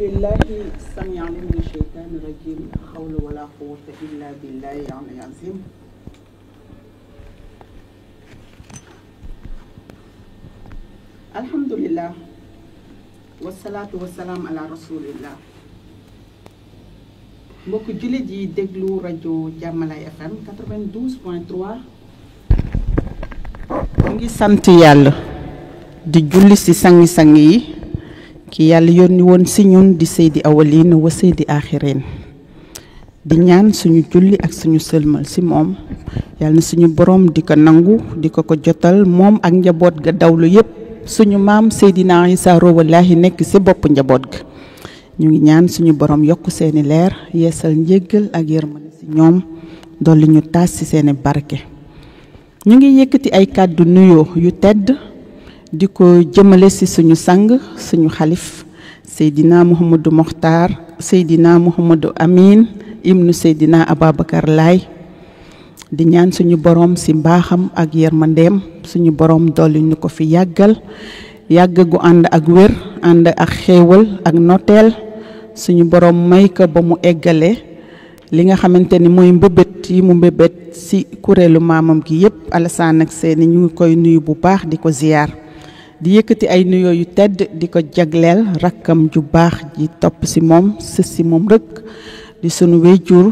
لله السميع العليم من الشيطان الرجيم لا حول ولا قوة إلا بالله العلي العظيم. الحمد لله والصلاة والسلام على رسول الله. mbokk jullit yi déglu rajo Jamalay FM 92.3 mu ngi sant yàlla di julli ci sangi-sang yi ki yàlla yónni woon ci ñun di seydi awalin wa seydi axirin di ñaan suñu julli ak suñu sëlmal ci moom yàlla na suñu borom di ko nangu di ko jotal moom ak njaboot ga dawlu yépp suñu maam Seydina Isa Rouhoullahi nekk ci bopp njaboot ga. ñu ngi ñaan suñu borom yokk seeni leer yeesal njéggal ak yërmande ci ñoom dolli ñu taas ci seeni barke. ñu ngi yëkkati ay kàddu nuyoo yu tedd di ko jëmale ci suñu sang suñu xalif Seydina Mouhamadou Mokhtar Seydina Mouhamadou Amin ibnu Seydina Ababacar Laay di ñaan suñu borom ci mbaaxam ak yërmandeem suñu borom dolli ñu ko fi yàggal yàgg gu ànd ak wér ànd ak xéewal ak noteel suñu borom may ko ba mu eggale li nga xamante ni mooy mbébét yi mu mbébét ci kuréelu maamam gi yépp Alassane ak seeni ñu ngi koy nuyu bu baax di ko ziyaar di yëkkati ay nuyoo yu tedd di ko jagleel rakkam ju baax ji topp ci moom sës ci moom rek di sunu wéjur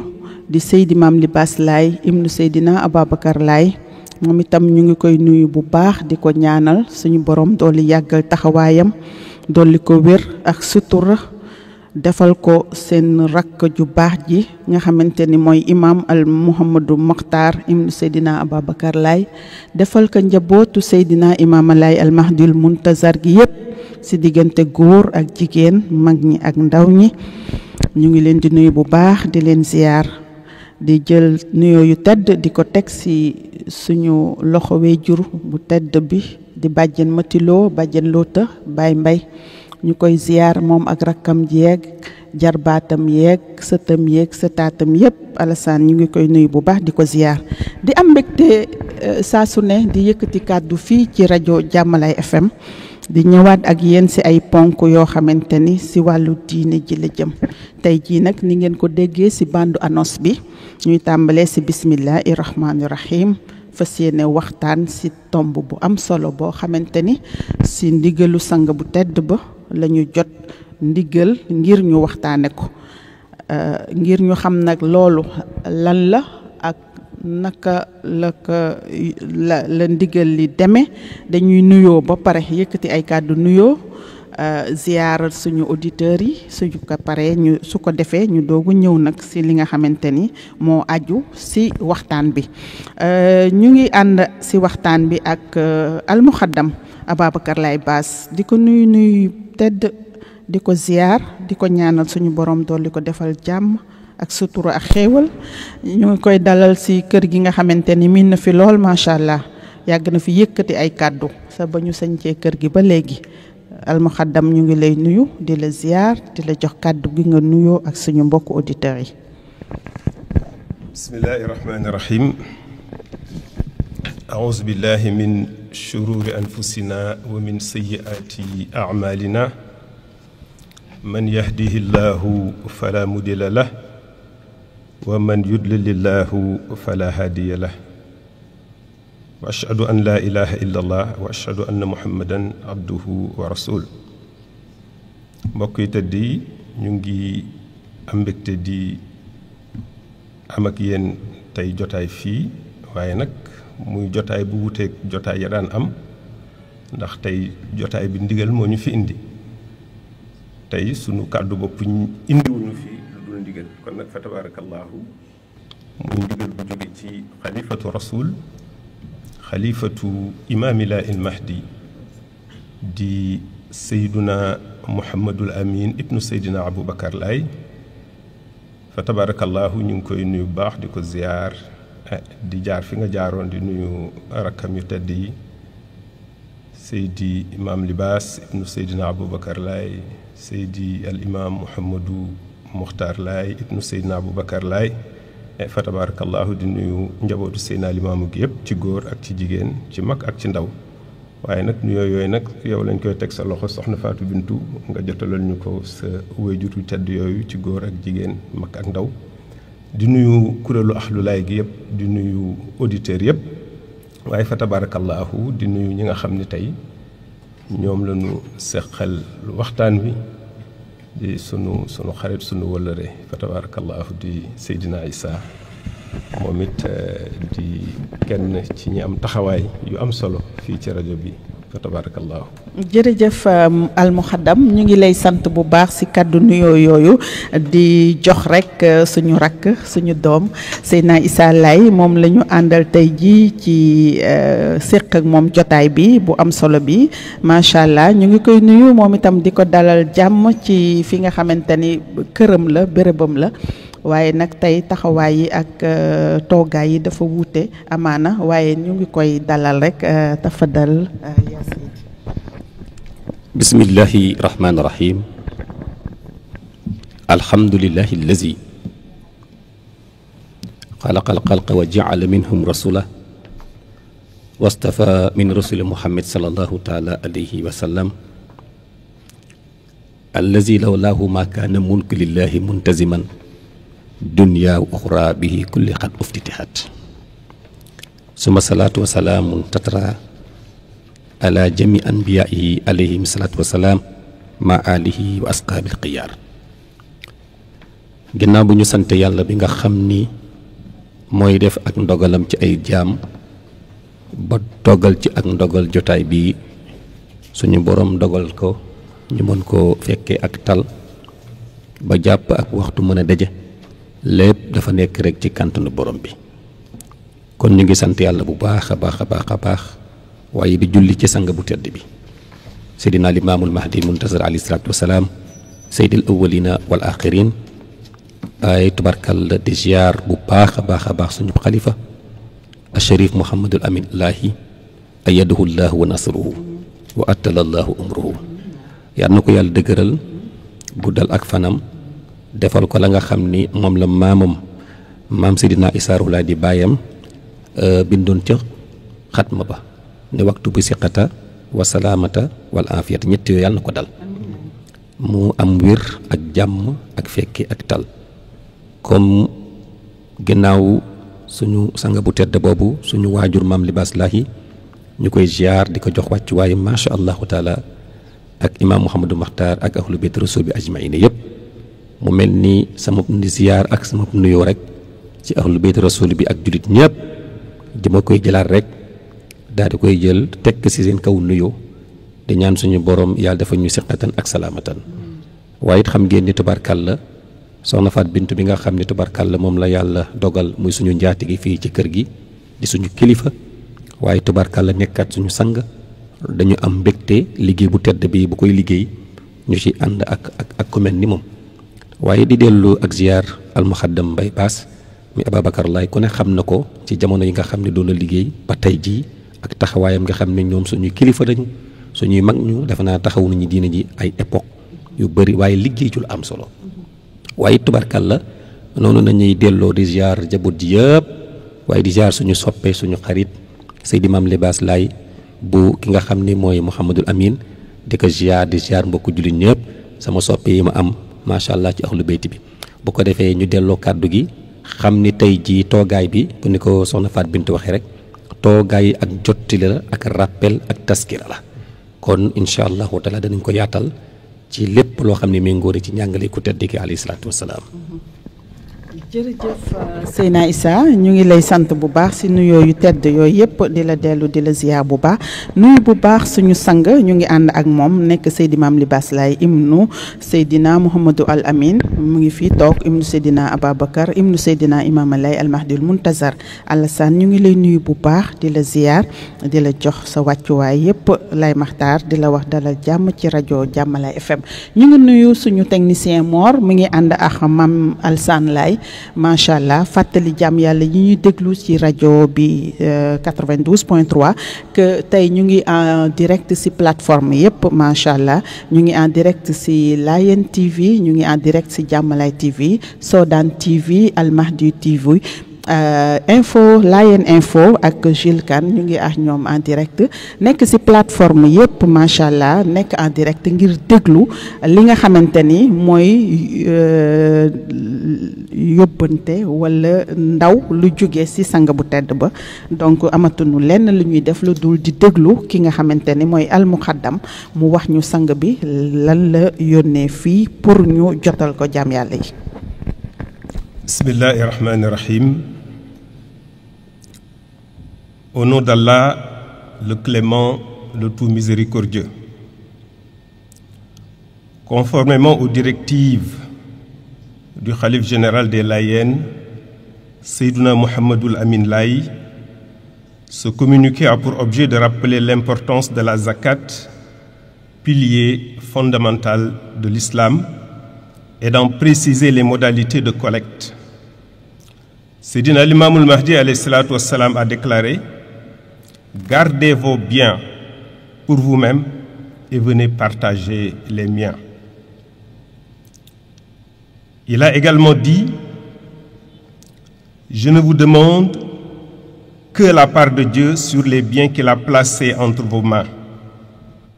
di Seydi Maam Libaas Laay ibnu Seydina Ababacar Laay moom itam ñu ngi koy nuyu bu baax di ko ñaanal suñu borom dolli yàggal taxawaayam dolli ko wér ak sutura defal ko seen rakk ju baax ji nga xamante ni mooy imam al Mouhamadou Mokhtar ibnu Seydina Ababacar Laay defal ko njabootu Seydina Imaama Laay al Mahdil Muntazar gi yépp ci diggante góor ak jigéen mag ñi ak ndaw ñi ñu ngi leen di nuyu bu baax di leen ziyaar di jël nuyoo yu tedd di ko teg ci suñu loxo wéjur bu tedd bi di bàjjen matiloo bàjjen loota Baay Mbay ñu koy ziyaar moom ak rakkam jeeg jarbaatam yeeg sëtam yeeg sëtaatam yépp Alassane ñu ngi koy nuyu bu baax di ko ziyaar di am mbégte saa su ne di yëkkati kàddu fii ci rajo Jamalay FM di ñëwaat ak yéen ci ay ponk yoo xamante ni ci wàllu diine ji la jëm tey jii nag ni ngeen ko déggee ci bandu annonce bi ñuy tàmbalee ci bismillahi rahmaani rahim fas yéene waxtaan ci tomb bu am solo boo xamante ni ci ndigalu sang bu tedd ba la ñu jot ndigal ngir ñu waxtaane ko ngir ñu xam nag loolu lan la ak naka la ndigal li demee dañuy nuyoo ba pare yëkkati ay kàddu nuyoo ziyaar suñu auditeurs yi suñu ko paree ñu su ko defee ñu doogu ñëw nag ci li nga xamante ni moo aju ci waxtaan bi ñu ngi ànd ci waxtaan bi ak almuxaddam Ababacar Laay Baas di ko nuyu tedd di ko ziyaar di ko ñaanal suñu borom dolli ko defal jàmm ak sutura ak xéewal ñu ngi koy dalal ci kër gi nga xamante ni miin na fi lool macha allah yàgg na fi yëkkati ay kàddu sa ba ñu sañcee kër gi ba léegi almuxaddam ñu ngi lay nuyu di la ziyaar di la jox kàddu gi nga nuyoo ak suñu mbokku auditeurs yi. bismillahi rahmaani rahim. auzu billahi min shururi anfusina wa min sayyiati a'malina man yahdihi llahu fala mudilla lah wa man yudlilillahu fala hadiya lah wa ashhadu an la ilaha illa allah wa ashhadu anna muhammadan abduhu wa rasul. mbokk yi tëdd yi ñu ngi am mbégte di am ak yéen tey jotaay fii waaye nag muy jotaay bu wuteeg jotaay ya daan am ndax tey jotaay bi ndigal moo ñu fi indi tey sunu kàddu bopp indiwuñu fi lu dul ndigal kon nag fa tabaarakallaahu muy ndigal bu jóge ci xalifatu rasul xalifatu imaamilaa il mahdi di sayduna muhammadul amin ibnu saydina aboubacar laay fa tabaarakallaahu ñu ngi koy nuyu baax di ko ziyaar di jaar fi nga jaaroon di nuyu rakkam yu tedd yi seydi imaam libaas ibnu seydina aboubacar laay seydi al imaam muhammadu muxtaar laay ibnu seydina aboubacar laay fa tabarakallahu di nuyu njabootu seydina limaamu gi yëpp ci góor ak ci jigéen ci mag ak ci ndaw waaye nag nuyoo yooyu nag yow lañ koy teg sa loxo soxna Fatou Bintou nga jotalal ñu ko sa waajur yu tedd yooyu ci góor ak jigéen mag ak ndaw di nuyu kuréelu Ahlu Laay gi yëpp di nuyu auditeurs yëpp waaye fa tabarakallahu di nuyu ñi nga xam ni tey ñoom la ñu seqal waxtaan wi di sunu xarit sunu wëllëre fa tabarakallahu di Seydina Issa moom it di kenn ci ñi am taxawaay yu am solo fii ci rajo bi fa tabarakallahu jërëjëf almuxaddam ñu ngi lay sant bu baax ci kàddu nuyoo yooyu di jox rek suñu rakk suñu doom Seydina Issa Laye moom la ñu àndal tey jii ci séq ak moom jotaay bi bu am solo bi macha allah ñu ngi koy nuyu moom itam di ko dalal jàmm ci fi nga xamante ni këram la bérébam la waaye nag tey taxawaay yi ak toogaay yi dafa wuute amaana waaye ñu ngi koy dalal rek tafadal yaa Seydi. bismillahi rahmaani rahim alhamdulillahi allazi xalaqa alxalqa wa jaala minhum rasula wastafa min rasuli muhammad sallallahu taala alayhi wa sallam allazi lawlaahu ma kaana mulku lillahi muntaziman dunya wa uxra bihi kulli xat uftitihat suma salaatu wa salaamun tatra ala jami anbiyaihi alayhim salaatu wa salaam ma alihi wa asqaabil xiyaar ginnaaw bu ñu sant yàlla bi nga xam ni mooy def ak ndogalam ci ay jaam ba toggal ci ak ndogal jotaay bi suñu boroom dogal ko ñu mën koo fekkee ak tal ba jàpp ak waxtu mën a daje lépp dafa nekk rek ci kàntanu borom bi kon ñu ngi sant yàlla bu baax a baax a baax a baax waaye di julli ci sang bu tedd bi seydina limaamul mahdi muntazar alayhi salaatu wasalaam seydil awwalina wal axirin ay tubarkal di ziar bu baax a baax suñu xalifa asharif muhammadul amin laahi ayadahu llahu wa nasruhu wa attala llahu umruhu yal na ko yàlla dëgëral guddal ak fanam defal ko la nga xam ni moom la maam Seydina Issa Rouhou Laye di baayam bindoon ca xatma ba ne waxtu bi siqata wa salaamata wal afiyata ñett yooyu yàlla na ko dal mu am wér ak jàmm ak fekke ak tal comme ginnaaw suñu sanga bu tedd boobu suñu waajur maam Libaas Lahi ñu koy ziar di ko jox wàccu waaye macha allahu taala ak imaam Mouhamadou Makhtar ak ahlu bayt rasul bi ajmaina yëpp mu mel ni sama ziar ak sama nuyoo rek ci ahlu bayt rasul bi ak julit ñëpp dama koy jëlaat rek daal di koy jël tekk ci seen kaw nuyoo di ñaan suñu borom yàlla dafa ñu siqatan ak salaamatan waaye it xam ngeen ni tubarkàlla soxna Faat Bintu bi nga xam ne tubarkàlla moom la yàlla dogal muy suñu njaati gi fii ci kër gi di suñu kilifa waaye tubarkàlla nekkaat suñu sang dañu am mbégte liggéey bu tedd bi bu koy liggéey ñu ci ànd ak ku mel ni moom waaye di dellu ak ziar almuxaddam Mbay Baas mi Ababacar Laay ku ne xam na ko ci jamono yi nga xam ne doon na liggéey ba tey jii ak taxawaayam nga xam ne ñoom suñuy kilifa dañu suñuy mag ñu defe naa taxawu nañu diina ji ay époque yu bëri waaye liggéey ci lu am solo waaye tubarkàlla noonu nañuy delloo di ziar jaboot ji yëpp waaye di ziar suñu soppe suñu xarit Seydi Maam Libaas Laay bu ki nga xam ni mooy Mouhamadul Amin di ko ziar di ziar mbokku jullit ñëpp sama soppe yi ma am macha allah ci ahlu bayti bi bu ko defee ñu delloo kàddu gi xam ni tey jii toogaay bi bu ni ko soxna Faat Bintu waxee rek toogaay ak jottali la ak rappel ak taskira la kon incha allahu taala danañ ko yaatal ci lépp loo xam ne méngóo ci njàngale ku tedd ki alayhi salaatu wasalaam. jërëjëf Seydina Issa ñu ngi lay sant bu baax si nuyoo yu tedd yooyu yëpp di la dellu di la ziar bu baax nuyu bu baax suñu sang ñu ngi ànd ak moom nekk Seydi Maam Libaas Laay ibnu Seydina Mouhamadou Al Amin mu ngi fii toog ibnu Seydina Ababacar ibnu Seydina Imaam Laay Al Mahdil Muntazar Alassane ñu ngi lay nuyu bu baax di la ziar di la jox sa wàccuwaay yëpp Lay Maxtaar di la wax dalal jàmm ci rajo Jàmmalaay FM ñu ngi nuyu suñu technicien Mor mu ngi ànd ak Maam Alassane Laay macha allah fàttali jàmm yàlla yi ñuy déglu ci rajo bi 92.3 que tey ñu ngi en direct ci plateforme yëpp macha allah ñu ngi en direct ci Layen TV ñu ngi en direct ci Jàmmalaay TV Sodan TV Al Mahdi TV Layeen info ak Jules Kane ñu ngi ak ñoom en direct nekk ci plateforme yépp macha allah nekk en direct ngir déglu li nga xamante ni mooy yóbbante wala ndaw lu jóge ci sang bu tedd ba donc amatuñu lenn lu ñuy def lu dul di déglu ki nga xamante ni mooy almuxaddam mu wax ñu sang bi lan la yónnee fii pour ñu jotal ko jaam yàlla yi. Bismillahi rahmani rahim. Au nom d'Allah, le clément, le tout miséricordieux. Conformément aux directives du Khalife général des Layènes, Seydina Mohamedou Amin Laye, ce communiqué a pour objet de rappeler l'importance de la zakat, pilier fondamental de l'islam, et d'en préciser les modalités de collecte. Seydina l'imam al-Mahdi alayhi salatu wassalam a déclaré: gardez vos biens pour vous-même et venez partager les miens. Il a également dit: je ne vous demande que la part de Dieu sur les biens qu'il a placés entre vos mains,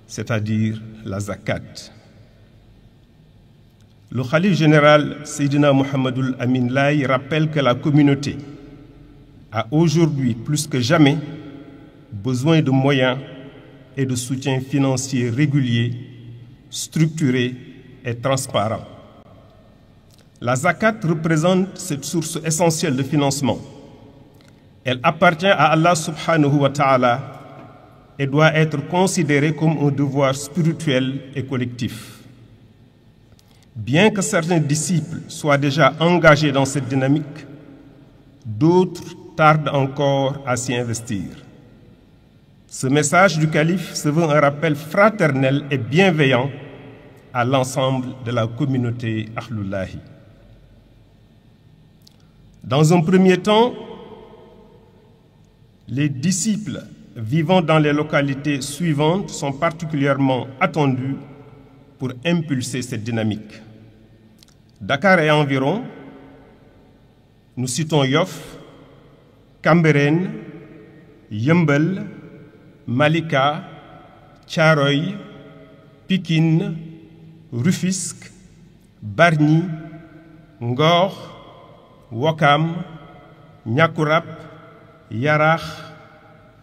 c'est-à-dire la zakat. Le Khalife général Seydina Mohamedou Amin Laye rappelle que la communauté a aujourd'hui plus que jamais besoin de moyens et de soutien financier régulier, structuré et transparent. La zakat représente cette source essentielle de financement. Elle appartient à Allah subhanahu wa ta'ala et doit être considérée comme un devoir spirituel et collectif. Bien que certains disciples soient déjà engagés dans cette dynamique, d'autres tardent encore à s'y investir. Ce message du calife se veut un rappel fraternel et bienveillant à l'ensemble de la communauté Ahlullahi. Dans un premier temps, les disciples vivant dans les localités suivantes sont particulièrement attendus pour impulser cette dynamique. Dakar et environ, nous citons Yoff, Cambérène, Yeumbeul, Malika, Thiaroye, Pikine, Rufisque, Bargny, Ngor, Ouakam, Niakoulrap, Yarakh,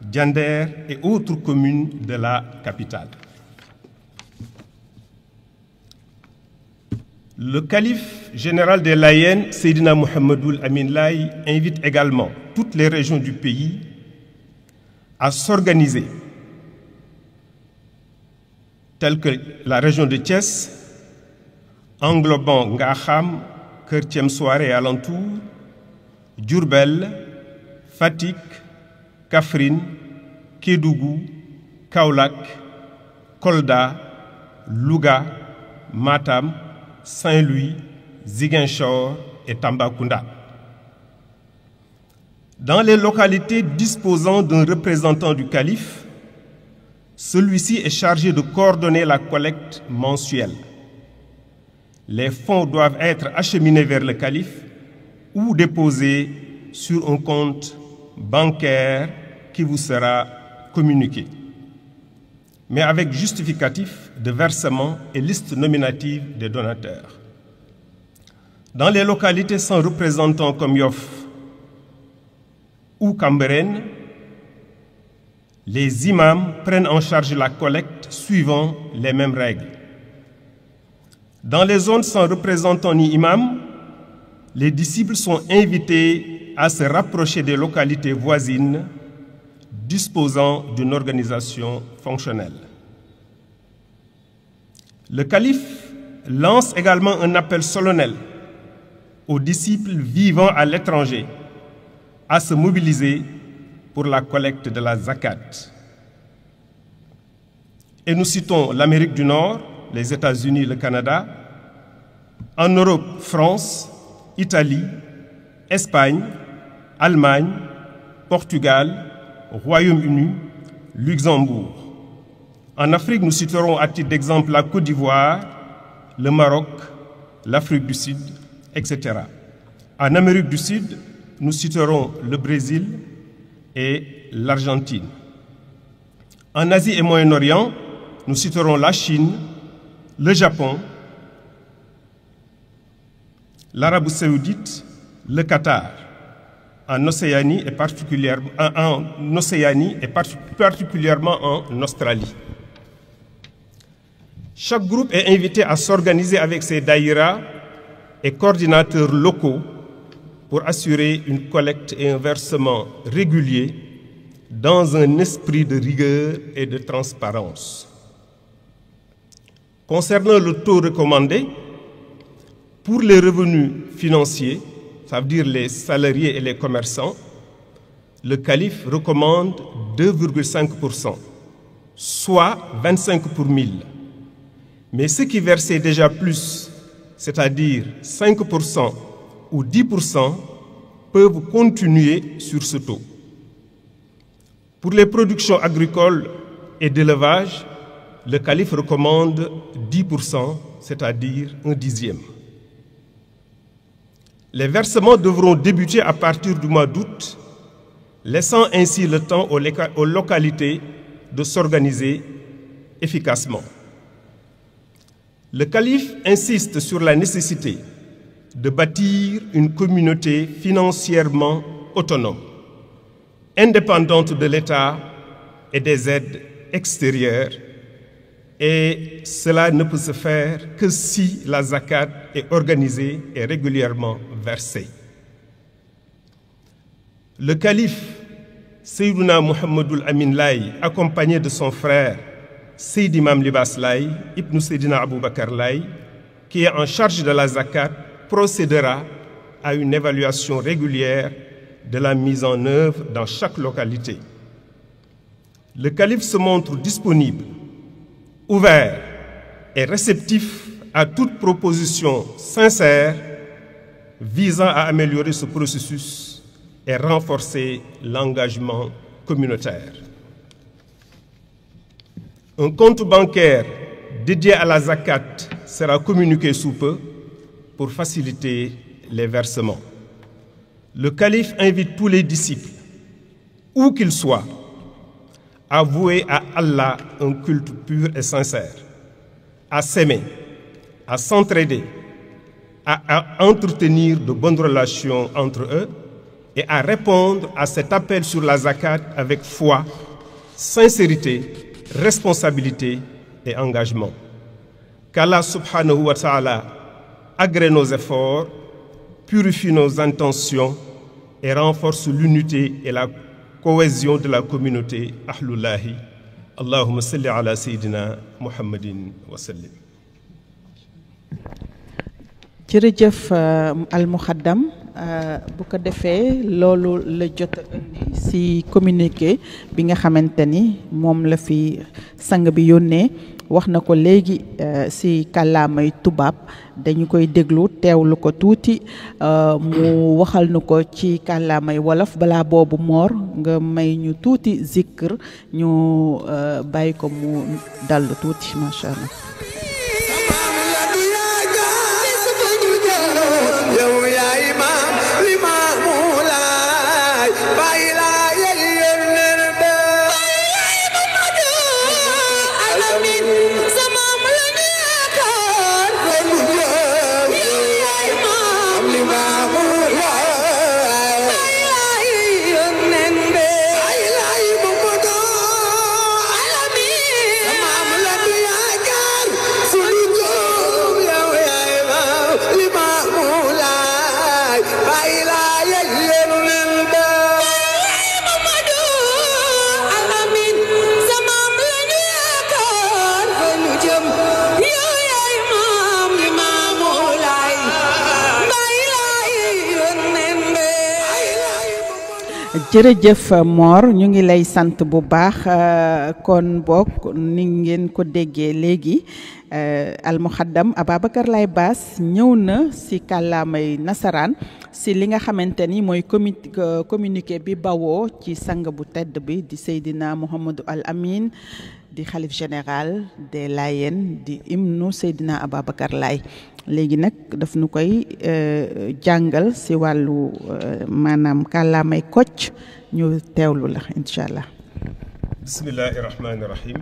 Diender et autres communes de la capitale. Le calife général des Layènes, Seydina Mohamedou Amin Laye, invite également toutes les régions du pays à s'organiser, telles que la région de Thiès, englobant Ngaham, Keur Thiem Souaré et alentour, Diourbel, Fatick, Kaffrine, Kédougou, Kaolack, Kolda, Louga, Matam, Saint-Louis, Ziguinchor et Tambacounda. Dans les localités disposant d'un représentant du calife, celui-ci est chargé de coordonner la collecte mensuelle. Les fonds doivent être acheminés vers le calife ou déposés sur un compte bancaire qui vous sera communiqué, mais avec justificatif de versement et liste nominative des donateurs. Dans les localités sans représentants comme Yoff ou Cambérène, les imams prennent en charge la collecte suivant les mêmes règles. Dans les zones sans représentants ni imams, les disciples sont invités à se rapprocher des localités voisines disposant d'une organisation fonctionnelle. Le calife lance également un appel solennel aux disciples vivant à l'étranger à se mobiliser pour la collecte de la zakat. Et nous citons l'Amérique du Nord, les États-Unis, le Canada, en Europe, France, Italie, Espagne, Allemagne, Portugal, Royaume-Uni, Luxembourg. En Afrique, nous citerons à titre d'exemple la Côte d'Ivoire, le Maroc, l'Afrique du Sud, etc. En Amérique du Sud, nous citerons le Brésil et l'Argentine. En Asie et Moyen-Orient, nous citerons la Chine, le Japon, l'Arabie saoudite, le Qatar. En Océanie et particulièrement en Australie. Chaque groupe est invité à s'organiser avec ses daïras et coordinateurs locaux pour assurer une collecte et un versement régulier dans un esprit de rigueur et de transparence. Concernant le taux recommandé, pour les revenus financiers, ça veut dire les salariés et les commerçants, le calife recommande 2,5%, soit 25 pour 1000. Mais ceux qui versaient déjà plus, c'est-à-dire 5% ou 10%, peuvent continuer sur ce taux. Pour les productions agricoles et d'élevage, le calife recommande 10%, c'est-à-dire 1/10. Les versements devront débuter à partir du mois d'août, laissant ainsi le temps aux localités de s'organiser efficacement. Le calife insiste sur la nécessité de bâtir une communauté financièrement autonome, indépendante de l'État et des aides extérieures, et cela ne peut se faire que si la zakat est organisée et régulièrement versée. Le calife Seydouna Mohamedou Amin Laye, accompagné de son frère Seydi Imam Libas Laye, Ibn Seydina Abou Bakar Laye, qui est en charge de la zakat, procédera à une évaluation régulière de la mise en œuvre dans chaque localité. Le calife se montre disponible, ouvert et réceptif à toute proposition sincère visant à améliorer ce processus et renforcer l'engagement communautaire. Un compte bancaire dédié à la zakat sera communiqué sous peu pour faciliter les versements. Le calife invite tous les disciples, où qu'ils soient, à vouer à Allah un culte pur et sincère, à s'aimer, à s'entraider, à entretenir de bonnes relations entre eux et à répondre à cet appel sur la zakat avec foi, sincérité, responsabilité et engagement. Qu'Allah subhanahu wa ta'ala agrée nos efforts, purifie nos intentions et renforce l'unité et la cohésion de la communauté Ahlullahi. Allahumma salli ala Sayyidina Muhammadin wa sallim. jërëjëf al muxaddam bu ko defee loolu la jot indi ci communiqué bi nga xamante ni moom la fi sang bi yónnee wax na ko léegi ci kàllaamay tubaab dañu koy déglu teewlu ko tuuti mu waxal nu ko ci kàllaamay wolof balaa boobu moor nga may ñu tuuti zikr ñu bàyyi ko mu dallu tuuti macha allah. jërëjëf Mor ñu ngi lay sant bu baax kon bokk ni ngeen ko déggee léegi al muxaddam Ababacar Laye Bass ñëw na ci kàllaamay nasaraan ci li nga xamante ni mooy communiqué bi bawoo ci sang bu tedd bi di Seydina Mohamedou Al Amin di xalif général des Layènes di hymne Seydina Ababacar Laye léegi nag daf nu koy jàngal si wàllu maanaam kàllaamay Kocc ñu teewlu la incha allah. bismillahi rahmani rahim.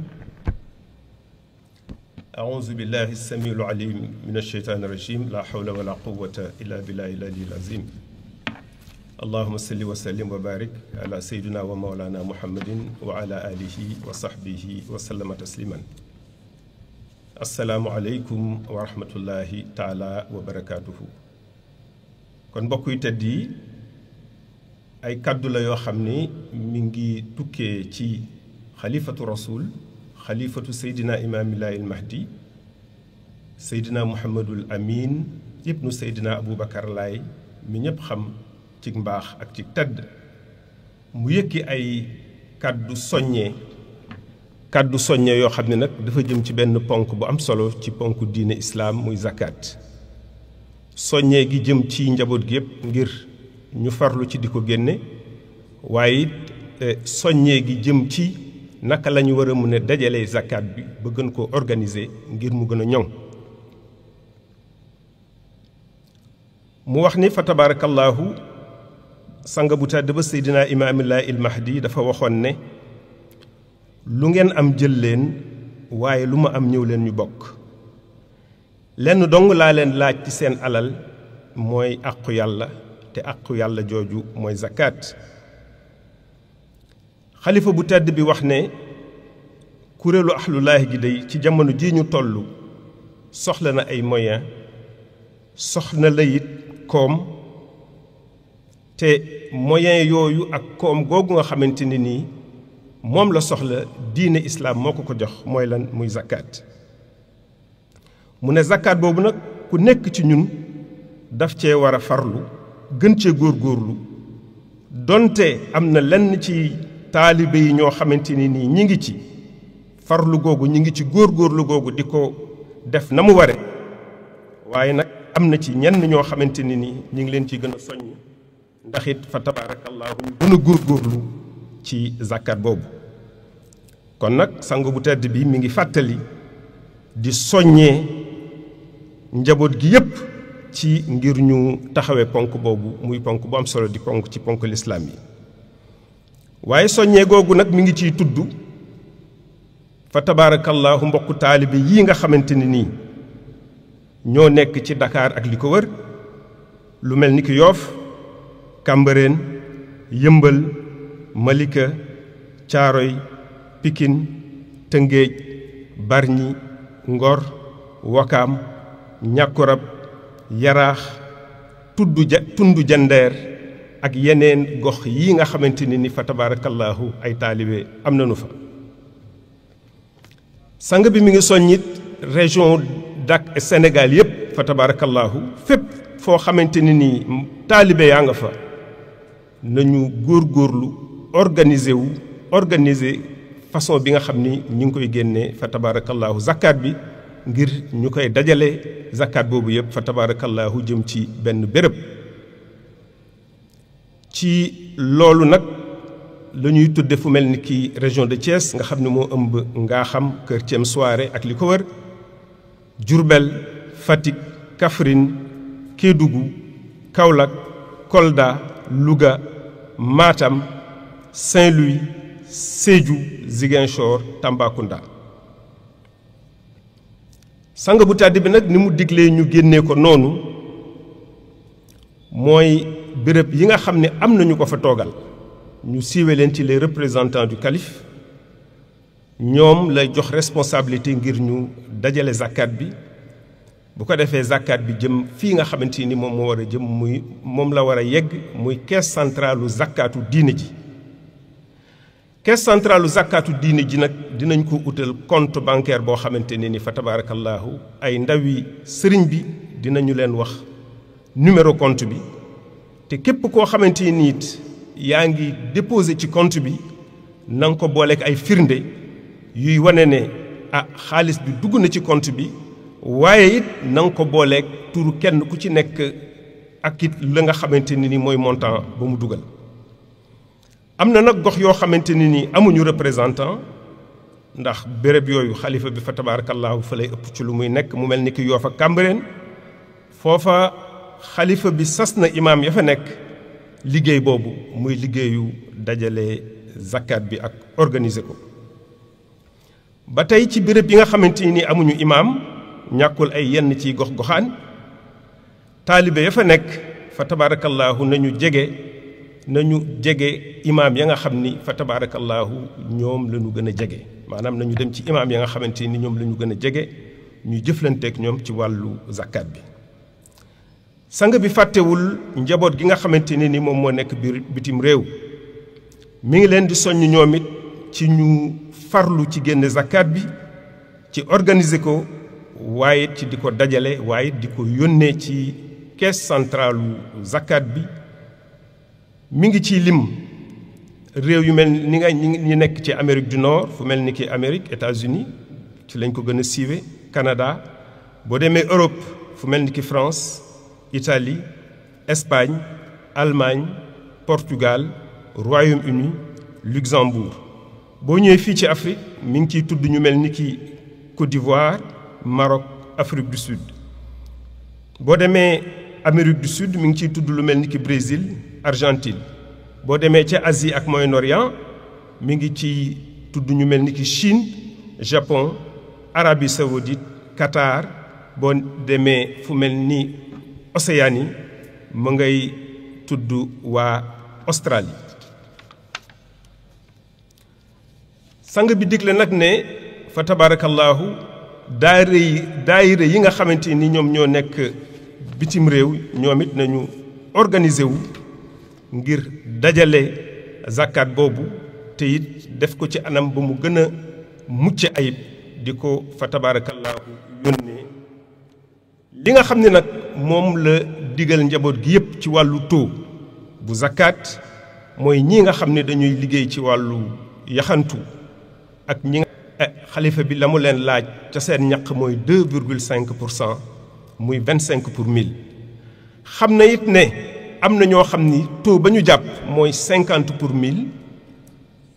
أعوذ بالله السميع العليم من الشيطان الرجيم لا حول ولا قوة إلا بالله العلي العظيم اللهم صل وسلم وبارك على سيدنا ومولانا محمد وعلى آله وصحبه وسلم تسليما السلام عليكم ورحمة الله تعالى وبركاته kon mbokk yi tedd yi ay kaddu la yoo xam ni mi ngi tukkee ci xalifatu rasul xalifatu seydina imaamillah il mahdi seydina muhammadul amin ibnu seydina aboubacar laay mi ñépp xam ci mbaax ak ci tedd mu yëkki ay kàddu soññee yoo xam ne nag dafa jëm ci benn ponk bu am solo ci ponk diine islaam muy zakat soññee gi jëm ci njaboot gi yépp ngir ñu farlu ci di ko génne waaye soññee gi jëm ci naka la ñu war a mën a dajalee zakat bi ba gën koo organiser ngir mu gën a ñoŋ mu wax ni fa tabarakallahu sanga bu tàdd ba seydina imaamillah il mahdi dafa waxoon ne lu ngeen am jël leen waaye lu ma am ñëw leen ñu bokk lenn dong laa leen laaj ci seen alal mooy àqu yàlla te àqu yàlla jooju mooy zakat xalifa bu tedd bi wax ne kuréelu ahlulaahi gi day ci jamono ji ñu toll soxla na ay moyens soxla la it koom te moyens yooyu ak koom googu nga xamante ne nii moom la soxla diine islaam moo ko jox mooy lan muy zakat mu ne zakat boobu nag ku nekk ci ñun daf cee war a farlu gën cee góorgóorlu donte am na lenn ci taalibe yi ñoo xamante ni nii ñi ngi ci farlu googu ñi ngi ci góorgóorlu googu di ko def na mu ware waaye nag am na ci ñenn ñoo xamante ni nii ñi ngi leen ci gën a soññ ndax it fa tabarakallahu ñu gën a góorgóorlu ci zakat boobu kon nag sang bu tedd bi mi ngi fàttali di soññee njaboot gi yépp ci ngir ñu taxawee ponk boobu muy ponk bu am solo di ponk ci ponk lislaam yi waaye soññee googu nag mi ngi ciy tudd fa tabarakallahu mbokku taalibe yii nga xamante ni nii ñoo nekk ci Dakar ak li ko wër lu mel ni ki Yoof Cambérène Yëmbal Malika Caaroy Pikin Tëngéej Barñi Ngor Wakaam Ñàkkurab Yaraax tundu Jandeer ak yeneen gox yi nga xamante ni fa tabarakallahu ay taalibe am nañu fa sang bi mi ngi soññit région dak Sénégal yépp fa tabarakallahu fépp foo xamante ni taalibe yaa nga fa nañu góorgóorlu organiser façon bi nga xam ni ñu ngi koy génnee fa tabarakallahu zakat bi ngir ñu koy dajale zakat boobu yépp fa tabarakallahu jëm ci benn béréb ci loolu nag la ñuy tudde fu mel ni ki région de Thiès nga xam ne moo ëmb Ngaaxam Kër Thiam Soare ak li ko wër Diourbel Fatick Kaffrine Kédougou Kaolack Kolda Louga Matam Saint-Louis Sédhiou Ziguinchor Tambacounda sang bu tàdd bi nag ni mu diglee ñu génnee ko noonu mooy béréb yi nga xam ne am nañu ko fa toogal ñu siiwe leen ci les représentants du calife ñoom lay jox responsabilité ngir ñu dajale zakat bi bu ko defee zakat bi jëm fii nga xamante ni moom moo war a jëm muy moom la war a yegg muy caisse centrale u zakatu diine ji caisse centrale u zakatu diine ji nag dinañ ko utal compte bancaire boo xamante ne ni fa tabarakallahu ay ndawi sëriñ bi dinañu leen wax numéro compte bi te képp koo xamante ni it yaa ngi déposé ci compte bi na nga ko booleeg ay firnde yuy wane ne xaalis bi dugg na ci compte bi waaye it na nga ko booleeg turu kenn ku ci nekk ak it la nga xamante ni mooy montant ba mu dugal. am na nag gox yoo xamante ni amuñu représentant ndax béréb yooyu xalifa bi fa tabaarakallaahu fa lay ëpp ci lu muy nekk mu mel ni ki Yoff ak Cambérène foofa xalifa bi sas na imaam ya fa nekk liggéey boobu muy liggéeyu dajale zakat bi ak organiser ko ba tey ci béréb yi nga xamante ni amuñu imaam ñàkkul ay yenn ci gox-goxaan taalibe ya fa nekk fa tabaarakallaahu nañu jege imaam ya nga xam ni fa tabaarakallaahu ñoom la ñu gën a jege maanaam nañu dem ci imaam ya nga xamante ni ñoom la ñu gën a jege ñu jëflanteek ñoom ci wàllu zakat bi sang bi fàttewul njaboot gi nga xamante ne ni moom moo nekk biir bitim réew mi ngi leen di soññ ñoom it ci ñu farlu ci génne zakat bi ci organiser ko waaye ci di ko dajale waaye di ko yónnee ci caisse centrale zakat bi mi ngi ciy lim réew yu mel ni nga ñi nekk ci Amérique du Nord fu mel ni ki Amérique États-Unis ci lañ ko gën a siiwe Canada boo demee Europe fu mel ni ki France Italie Espagne Allemagne Portugal Royaume-Uni Luxembourg boo ñëwee fii ci Afrique mi ngi ciy tudd ñu mel ni ki Côte d'Ivoire Maroc Afrique du Sud boo demee Amérique du Sud mi ngi ciy tudd lu mel ni ki Brésil Argentine boo demee ca Asie ak Moyen-Orient mi ngi ci tudd ñu mel ni ki Chine Japon Arabie Saoudite Qatar boo demee fu mel ni Océanie mu ngay tudd waa Australie sang bi digle nag ne fa tabaarakallaahu daayira yi nga xamante ni ñoom ñoo nekk bitim réew ñoom it nañu organiser wu ngir dajale zakat boobu te it def ko ci anam ba mu gën a mucc ayib di ko fa tabaarakallaahu yónnee li nga xam ne nag moom la digal njaboot gi yépp ci wàllu taux bu zakat mooy ñii nga xam ne dañuy liggéey ci wàllu yaxantu ak ñi nga xalifa bi la mu leen laaj ca seen ñaq mooy 2,5% muy 25 pour 1000 xam na it ne am na ñoo xam ni taux ba ñu jàpp mooy 50 pour 1000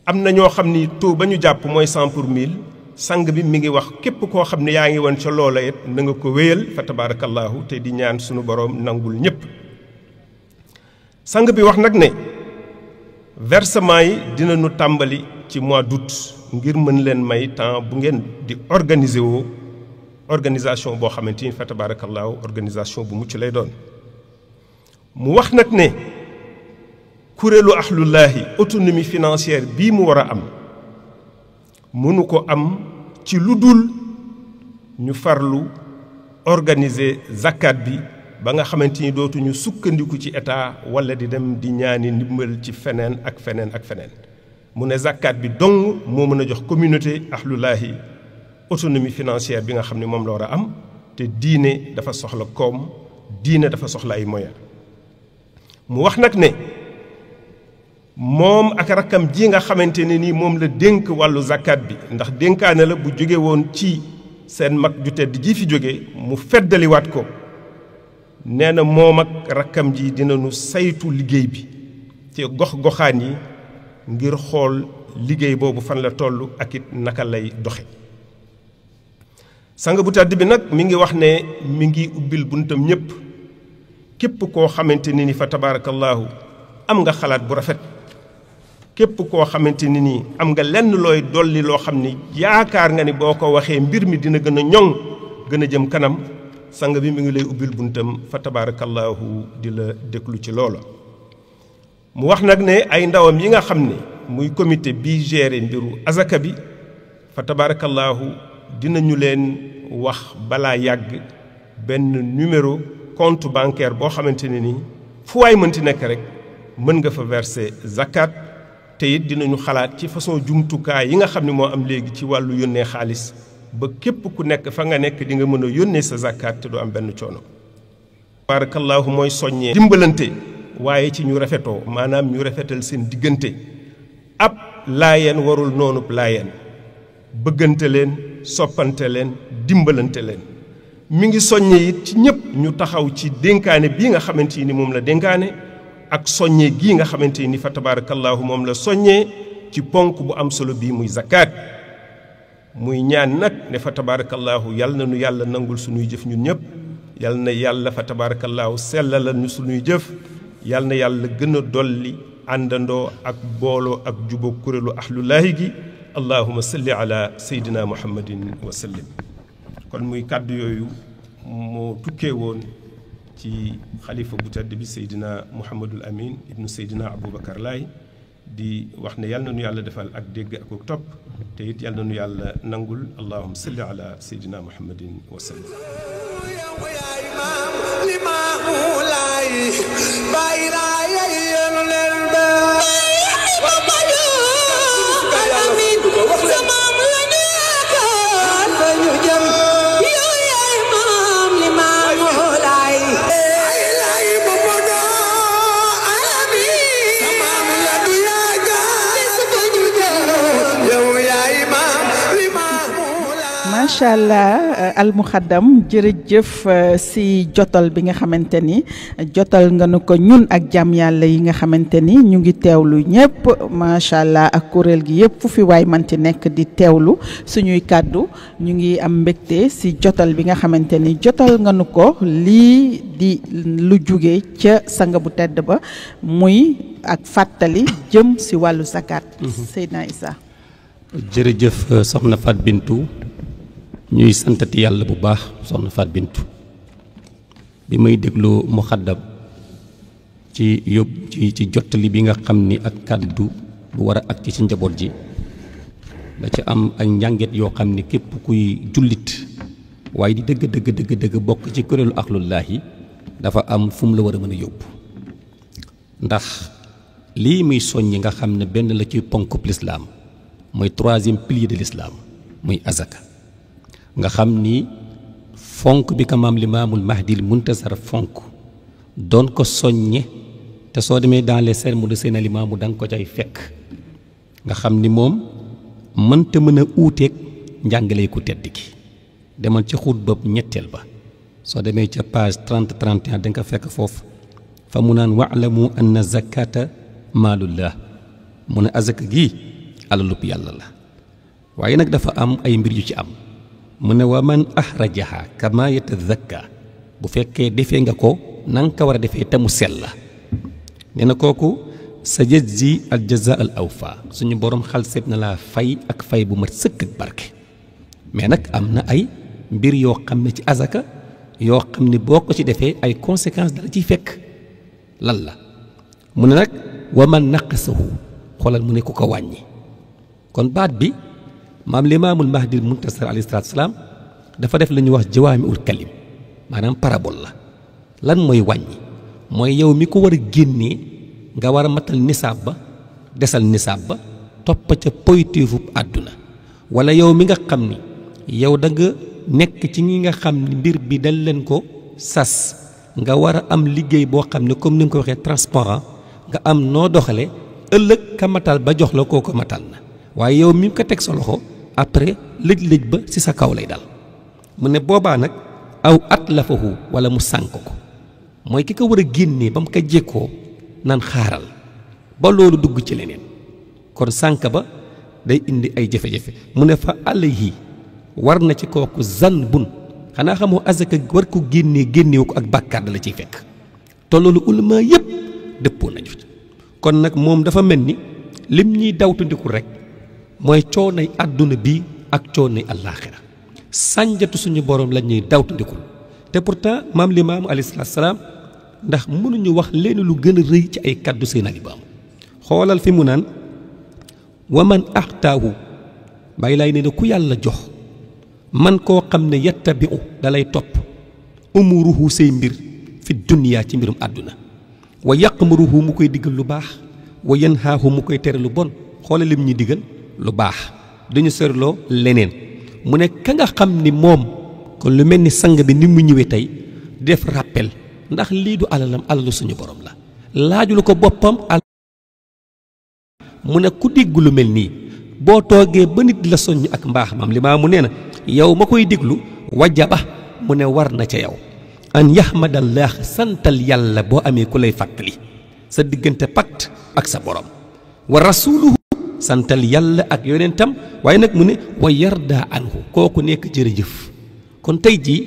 am na ñoo xam ni taux ba ñu jàpp mooy 100 pour 1000 sang bi mi ngi wax képp koo xam ne yaa ngi woon ca loola it na nga ko wéyal fa tabaarakallaahu te di ñaan sunu boroom nangul ñépp sang bi wax nag ne versement yi dinañu tàmbali ci mois d'août ngir mën leen may temps bu ngeen di organiser woo organisation boo xamante ni fa tabaarakallaahu organisation bu mucc lay doon mu wax nag ne kuréelu ahlullaahi autonomie financière bii mu war a am mënu ko am ci lu dul ñu farlu organiser zakat bi ba nga xamante ni dootuñu sukkandiku ci état wala di dem di ñaani ndimbal ci feneen ak feneen ak feneen mu ne zakat bi dong moo mën a jox communauté ahlullaahi autonomie financière bi nga xam ne moom la war a am te diine dafa soxla koom diine dafa soxla ay moyens mu wax nag ne moom ak rakkam ji nga xamante ne ni moom la dénk wàllu zakat bi ndax dénkaane la bu jóge woon ci seen mag ju tedd ji fi jóge mu feddaliwaat ko nee na moom ak rakkam ji dinañu saytu liggéey bi ci gox-goxaan yi ngir xool liggéey boobu fan la toll ak it naka lay doxe sang bu tedd bi nag mi ngi wax ne mi ngi ubbil buntam ñépp képp koo xamante ni fa tabaarakallaahu am nga xalaat bu rafet képp koo xamante ni am nga lenn looy dolli loo xam ni yaakaar nga ni boo ko waxee mbir mi dina gën a ñoŋ gën a jëm kanam sang bi mi ngi lay ubbil buntam fa tabaarakallaahu di la déglu ci loola mu wax nag ne ay ndawam yi nga xam ne muy comité bi géré mbiru azaka bi fa tabaarakallaahu dinañu leen wax balaa yàgg benn numéro compte bancaire boo xamante ne ni fu waay mënti nekk rek mën nga fa verser zakat te it dinañu xalaat ci façon jumtukaay yi nga xam ne moo am léegi ci wàllu yónnee xaalis ba képp ku nekk fa nga nekk di nga mën a yónnee sa zakat te du am benn coono. barakallahu mooy soññee dimbalante waaye ci ñu rafetoo maanaam ñu rafetal seen diggante ab laayeen warul noonu laayeen bëggante leen soppante leen dimbalante leen mi ngi soññe it ci ñëpp ñu taxaw ci dénkaane bii nga xamante ni moom la dénkaane ak soññe gii nga xamante ni fa tabarakallahu moom la soññee ci ponk bu am solo bii muy zakat muy ñaan nag ne fa tabaarakallaahu yal na nu yàlla nangul suñuy jëf ñun ñëpp yal na yàlla fa tabaarakallaahu sellalal ñu suñuy jëf yal na yàlla gën a dolli àndandoo ak booloo ak jubóo kuréelu ahlullaahi gi allahuma salli ala seydina muhammadin wa sallim kon muy kàddu yooyu moo tukkee woon ci xalifa bu tedd bi seydina muhammadul amin ibnu seydina aboubacar laay di wax ne yal na nu yàlla defal ak dégg ak ak topp te it yal na nu yàlla nangul allahuma salli ala seydina muhammadin wa sallim macha allah almuxaddam jërëjëf si jotal bi nga xamante ni jotal nga nu ko ñun ak jàmm yàlla yi nga xamante ni ñu ngi teewlu ñëpp macha allah ak kuréel gi yëpp fu fi waay manti nekk di teewlu suñuy kàddu ñu ngi am mbégte si jotal bi nga xamante ni jotal nga nu ko lii di lu jóge ca sanga bu tedd ba muy ak fàttali jëm si wàllu zakat. Seydina Issa. jërëjëf soxna Fat Bintou ñuy santati yàlla bu baax soxna Fat Bintou bi may déglu muxaddam ci ci jottali bi nga xam ni ak kàddu bu war a ak ci njaboot ji da ca am ay njànget yoo xam ni képp kuy jullit waaye di dëgg bokk ci kuréelu axlullaahi dafa am fu mu la war a mën a yóbbu ndax lii muy soññi nga xam ne benn la ci ponkub lislaam mooy troisième pilier de l'islam muy azaka nga xam ni fonk bi ko maam limaamul mahdil muntasar fonk doon ko soññe te soo demee dans les sermons de Seydina Limaamu da nga ko cay fekk nga xam ni moom mënta mën a uuteeg njàngale ku tedd gi demal ci xutba ñetteel ba soo demee ca page 30-31 da nga ko fekk foofu fa mu naan wa'lamu anna zakata maalullah mu ne azaka gi alalub yàlla la waaye nag dafa am ay mbir yu ci am mu ne wa man ahrajaha kama yatazakka bu fekkee defee nga ko na nga ko war a defee te mu sell la nee na kooku sa jazzi al jaza al awfa suñu borom xal seet na laa fay ak fay bu mat sëkk ak barke mais nag am na ay mbir yoo xam ne ci azaka yoo xam ne boo ko ci defee ay conséquences dala ciy fekk lan la mu ne nag wa man naqasahu xoolal mu ne ku ko wàññi kon baat bi maam limaamul mahdi muntasar alayhi salaatu salaam dafa def la ñuy wax jawaamiul kalim maanaam parabole la lan mooy wàññi mooy yow mi ko war a génnee nga war a matal nisaab ba desal nisaab ba topp ca poytéefu àdduna wala yow mi nga xam ni yow da nga nekk ci ñi nga xam ni mbir bi dal leen ko sas nga war a am liggéey boo xam ne comme ni nga ko waxee transparent nga am noo doxale ëllëg ka matal ba jox la koo ko matal na waaye yow mi ko teg sa loxo après lëj-lëj ba ci sa kaw lay dal mu ne boobaa nag aw at la fahu wala mu sànk ko mooy ki ko war a génnee ba mu ko jékkoo naan xaaral ba loolu dugg ci leneen kon sànk ba day indi ay jafe-jafe mu ne fa alayhi war na ci kooku zanbun xanaa xamoo azaka war ko génneewu ko ak bàkkaar da la ciy fekk te loolu ulama yépp dëppoo nañu kon nag moom dafa mel ni lim ñuy dawtandiku rek mooy coonay àdduna bi ak coonay àllaaxira sànjatu suñu borom la ñuy dawtandikul te pourtant maam Limaamu alayhi salaam ndax mënuñu wax leen lu gën a rëy ci ay kàddu Seydina Limaamu xoolal fi mu naan wa man axtaahu bàyyi laay ne ku yàlla jox man koo xam ne yattabi'u dalay topp umuruhu say mbir fi duniyaa ci mbirum àdduna wa yaqmuruhu mu koy digal lu baax wa yanhaahu mu koy tere lu bon xoolal lim ñuy digal lu baax dañu seetloo leneen mu ne ka nga xam ni moom kon lu mel ni sang bi ni mu ñëwee tey def rappel ndax lii du alalam alalu suñu borom la laajul ko boppam mu ne ku dégg lu mel nii boo toogee ba nit la soññ ak mbaax maam Limaamu nee na yow ma koy déglu wajaba mu ne war na ca yow an yahmadallah santal yàlla boo amee ku lay fàttali sa diggante pacte ak sa borom wa rasuluhu santal yàlla ak yonentam waaye nag mu ne wa yarda anhu kooku nekk jërëjëf. kon tey jii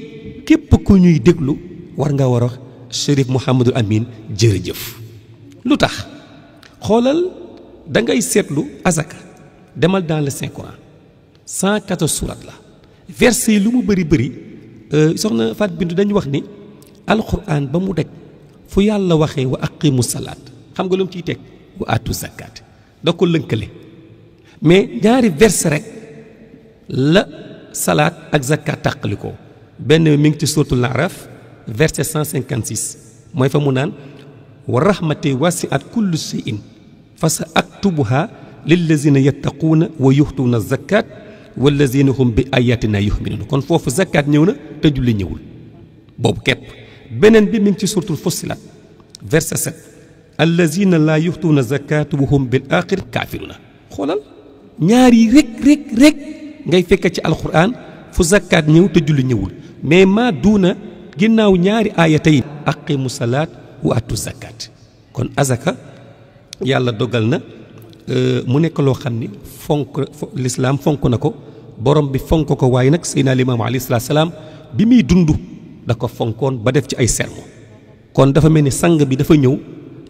képp ku ñuy déglu war nga war a wax Chérif Mouhamadul Amin jërëjëf. lu tax xoolal da ngay seetlu azaka demal dans le Saint Coran 114 surat la verset yi lu mu bëri bëri soxna Fat Bintu dañu wax ni alquran ba mu daj fu yàlla waxee wa aqimu salaat xam nga lu mu ciy teg wa atu zakat da ko lënkale mais ñaari verset rek la salaat ak zakat tàqalikoo benn mi ngi ci suratul Araf verset 156 mooy fa mu naan wa rahmati wasi'at kullu shay'in fa sa aktubuha lillazina yattaquuna wa yuxtuuna zakat wallazina hum bi ayatina yuxminuun kon foofu zakat ñëw na te julli ñëwul boobu képp beneen bi mi ngi ci suratul Fussilat verset 7 allazina laa yuxtuuna zakat wa hum bil axir kaafiruuna xoolal ñaar yi rek ngay fekk ci alquran fu zakat ñëw te julli ñëwul mais maa duuna ginnaaw ñaari aayata yi aqimu salaat wa atu zakat kon azaka yàlla dogal na mu nekk loo xam ni fonk lislaam fonk na ko borom bi fonk ko waaye nag Seydina Limaamu alayhi salaatu salaam bi muy dund da ko fonkoon ba def ci ay sermo kon dafa mel ni sang bi dafa ñëw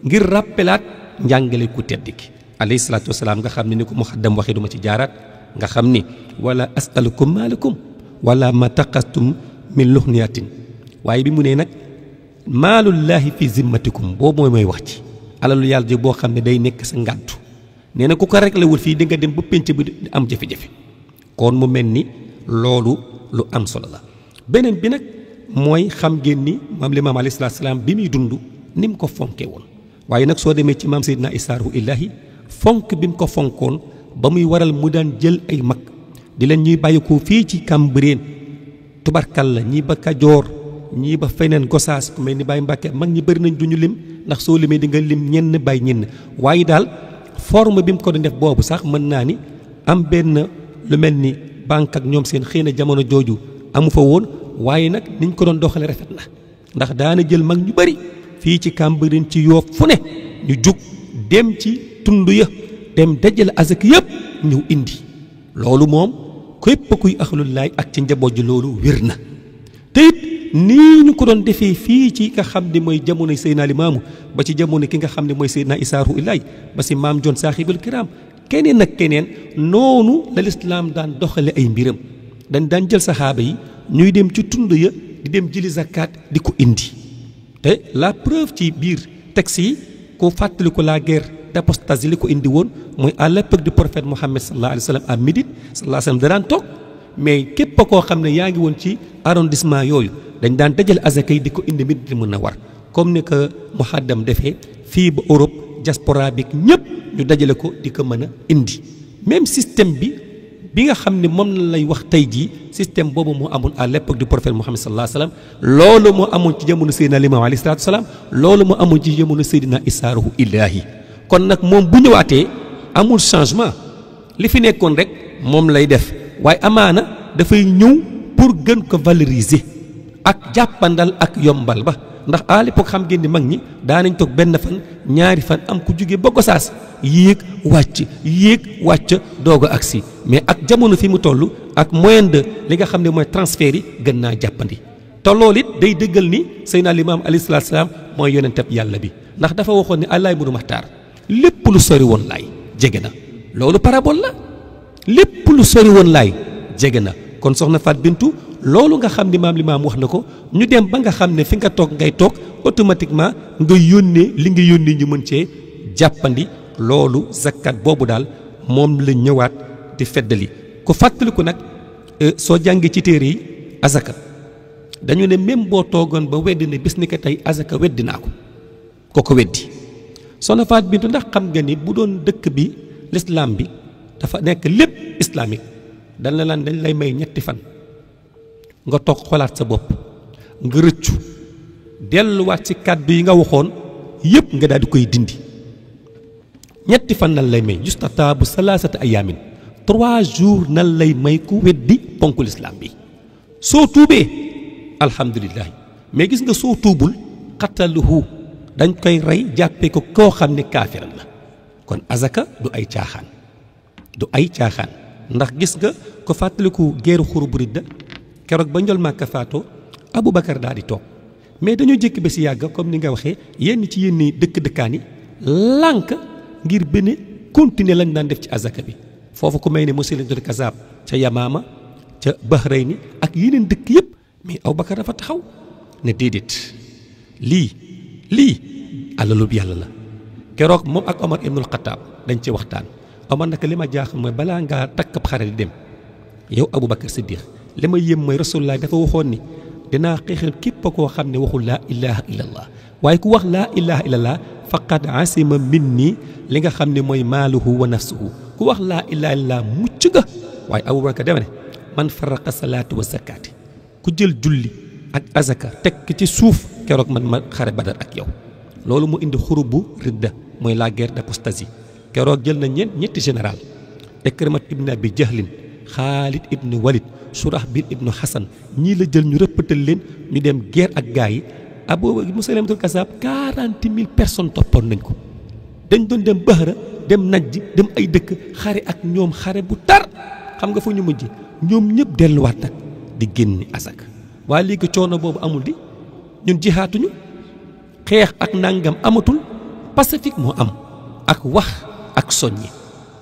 ngir rappelaat njàngale ku tedd ki alayhi salaatu wasalaam nga xam ne ni ko muxaddam waxee duma ci jaaraat nga xam ni wala asalukum maalakum wala ma taqastum min luxniyatin waaye bi mu nee nag maalullaahi fi zimmatikum boobu mooy wax ci alalu yàlla ji boo xam ne day nekk sa ngàddu nee na ku ko réglé wul fii di nga dem ba pénc bi di am jafe-jafe kon mu mel ni loolu lu am solo la beneen bi nag mooy xam ngeen ni maam Limaam alayhi salaatu salaam bi muy dund ni mu ko fonkee woon waaye nag soo demee ci maam Seydina Issa Rouhou Ilahi fonk bi mu ko fonkoon ba muy waral mu daan jël ay mag di leen ñuy bàyyi ko fii ci Cambérène tubarkalla ñii ba Kajoor ñii ba feneen Gosaas ku mel ni Baye Mbàkke mag ñi bëri nañ duñu lim ndax soo limee di nga lim ñenn bàyyi ñenn waaye daal forme bi mu ko doon def boobu sax mën naa ni am benn lu mel ni banque ak ñoom seen xëy na jamono jooju amu fa woon waaye nag niñ ko doon doxale rafet na ndax daana jël mag ñu bëri fii ci Cambérène ci Yoof fu ne ñu jug dem ci tund ya dem dajale azak yëpp ñëw indi loolu moom képp kuy axlullaay ak ci njaboot ji loolu wér na te it nii ñu ko doon defee fii ci nga xam ne mooy jamono Seydina Limaamu ba ci jamono ki nga xam ne mooy Seydina Issa Rouhou Ilahi ba si maam Jon saaxibul kiram keneen ak keneen noonu la lislaam daan doxale ay mbiram dañ daan jël saxaaba yi ñuy dem ci tund ya di dem jëli zakat di ko indi te la preuve ci biir texte yi ko fàttali ko la guerre d'apostasie li ko indi woon mooy à l'époque du prophète Mohammed sallallahu alayhi wa sallam à Médine sallallahu alayhi wa sallam da daan toog mais képp koo xam ne yaa ngi woon ci arrondissement yooyu dañ daan dajale azaka yi di ko indi Médine mën a war comme ni ko muhaddam defee fii ba Europe diaspora bi ñëpp ñu dajale ko di ko mën a indi même système bi nga xam ne moom la lay wax tey jii système boobu moo amoon à l'époque du prophète Mohammed sallallahu alayhi wa sallam loolu moo amoon ci jamono Seydina Limaamu alayhi salaatu salaam loolu moo amoon ci jamono Seydina Issa Rouhou Ilahi kon nag moom bu ñëwaatee amul changement li fi nekkoon rek moom lay def waaye amaana dafay ñëw pour gën ko valoriser ak jàppandal ak yombal ba ndax à l'époque xam ngeen ni mag ñi daanañ toog benn fan ñaari fan am ku jóge ba Gosaas yéeg wàcc doog a agsi mais ak jamono fi mu toll ak moyen de li nga xam ne mooy transfert yi gën naa jàppandi te loolu it day dëggal ni Seydina Limaam alayhi salaatu salaam mooy yonentab yàlla bi ndax dafa waxoon ne allaay munu maxtaar lépp lu sori woon laay jege na loolu parabole la lépp lu sori woon laay jege na kon soxna Fat Bintu loolu nga xam ni maam Limaam wax na ko ñu dem ba nga xam ne fi nga toog ngay toog automatiquement nga yónnee li nga yónnee ñu mën cee jàppandi loolu zakat boobu daal moom la ñëwaat di feddali ko fàttaliku nag soo jàngee ci téere yi azaka dañu ne même boo toogoon ba weddi ne bis ni ko tey azaka weddi naa ko weddi soxna Fat Bintu ndax xam nga ni bu doon dëkk bi l'islam bi dafa nekk lépp islamique dañ lay may ñetti fan nga toog xolaat sa bopp nga rëccu delluwaat ci kàddu yi nga waxoon yëpp nga daal di koy dindi ñetti fan nan lay may justataabu salaasata ayaamin 3 jours nan lay may ku weddi ponku lislaam bi soo tuubee alhamdulilah mais gis nga soo tuubul xataluhu dañ koy rey jàppee ko koo xam ne kaafiran la kon azaka du ay caaxaan du ay caaxaan ndax gis nga ko fàttaliku geeru xuru bu ridda keroog ba njol Màkka faatoo Aboubacar daal di toog mais dañoo jékki ba si yàgg comme ni nga waxee yenn ci yenn dëkk-dëkkaan yi lànk ngir benn continuer lañ daan def ci azaka bi foofu ku may ne Musaylimatul Kazaab ca Yamaama ca Bahrayni ak yeneen dëkk yëpp mais Aboubacar dafa taxaw ne déedéet lii alalub yàlla la keroog moom ak Omar ibnul Xataab dañ ci waxtaan Omar naka li ma jaaxal mooy balaa ngaa takk ab xare di dem yow Aboubacar Siddiq li ma yëm mooy Rasulullah dafa waxoon ni dinaa xeexal képp koo xam ne waxul laa ilaha illallah waaye ku wax laa ilaha illallah faqad asima minni li nga xam ne mooy maaluhu wa nafsuhu ku wax laa ilaha illallah mucc nga waaye Aboubacar dama ne man faraqa salaatu wa zakaati ku jël julli ak azaka teg ci suuf keroog man ma xare Badar ak yow loolu mu indi xurubu ridda mooy la guerre d'apostasie keroog jël na ñetti général Ikrimat ibn Abi Jahlin Xaalid ibn Walid Surahbil ibn Hasan ñii la jël ñu rëppatal leen ñu dem guerre ak gaa yi Musaylimatul Kazaab 40 000 personnes toppoon nañ ko dañ doon dem Bahra dem Najj dem ay dëkk xare ak ñoom xare bu tar xam nga fu ñu mujj ñoom ñëpp delluwaat nag di génni azaka waaye léegi coono boobu amul di ñun jihaatuñu xeex ak nangam amatul pacifique moo am ak wax ak soññi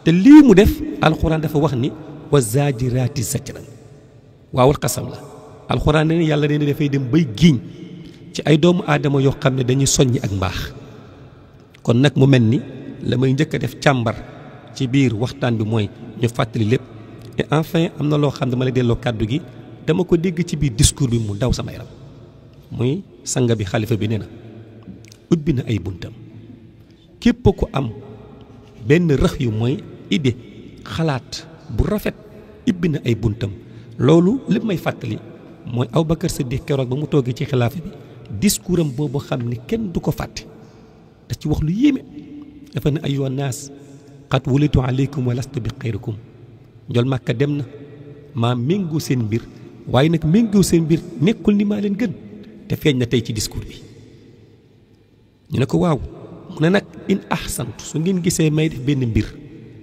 te lii mu def alxuraan dafa wax ni wa zaajiraati zajran waawul xasam la alxuraan ne yàlla nee na dafay dem bay giiñ ci ay doomu aadama yoo xam ne dañuy soññi ak mbaax kon nag mu mel ni la may njëkk a def càmbar ci biir waxtaan bi mooy ñu fàttali lépp et enfin am na loo xam ne dama lay delloo kàddu gi dama ko dégg ci biir discours bi mu daw sama yaram muy sanga bi xalifa bi nee na ubbi na ay buntam képp ku am benn rëx yu mooy idée xalaat bu rafet ubbi na ay buntam loolu li may fàttali mooy Aboubacar Siddiq keroog ba mu toogee ci xilaafa bi discours am boobu xam ni kenn du ko fàtte da ci wax lu yéeme dafa ne ayyuha naas qad wulitu aleykum wa lastu bi xayrikum njol Màkka dem na maa méngoo seen mbir waaye nag méngoo seen mbir nekkul ni maa leen gën te feeñ na tey ci discours bi ñu ne ko waaw mu ne nag in ahsantu su ngeen gisee may def benn mbir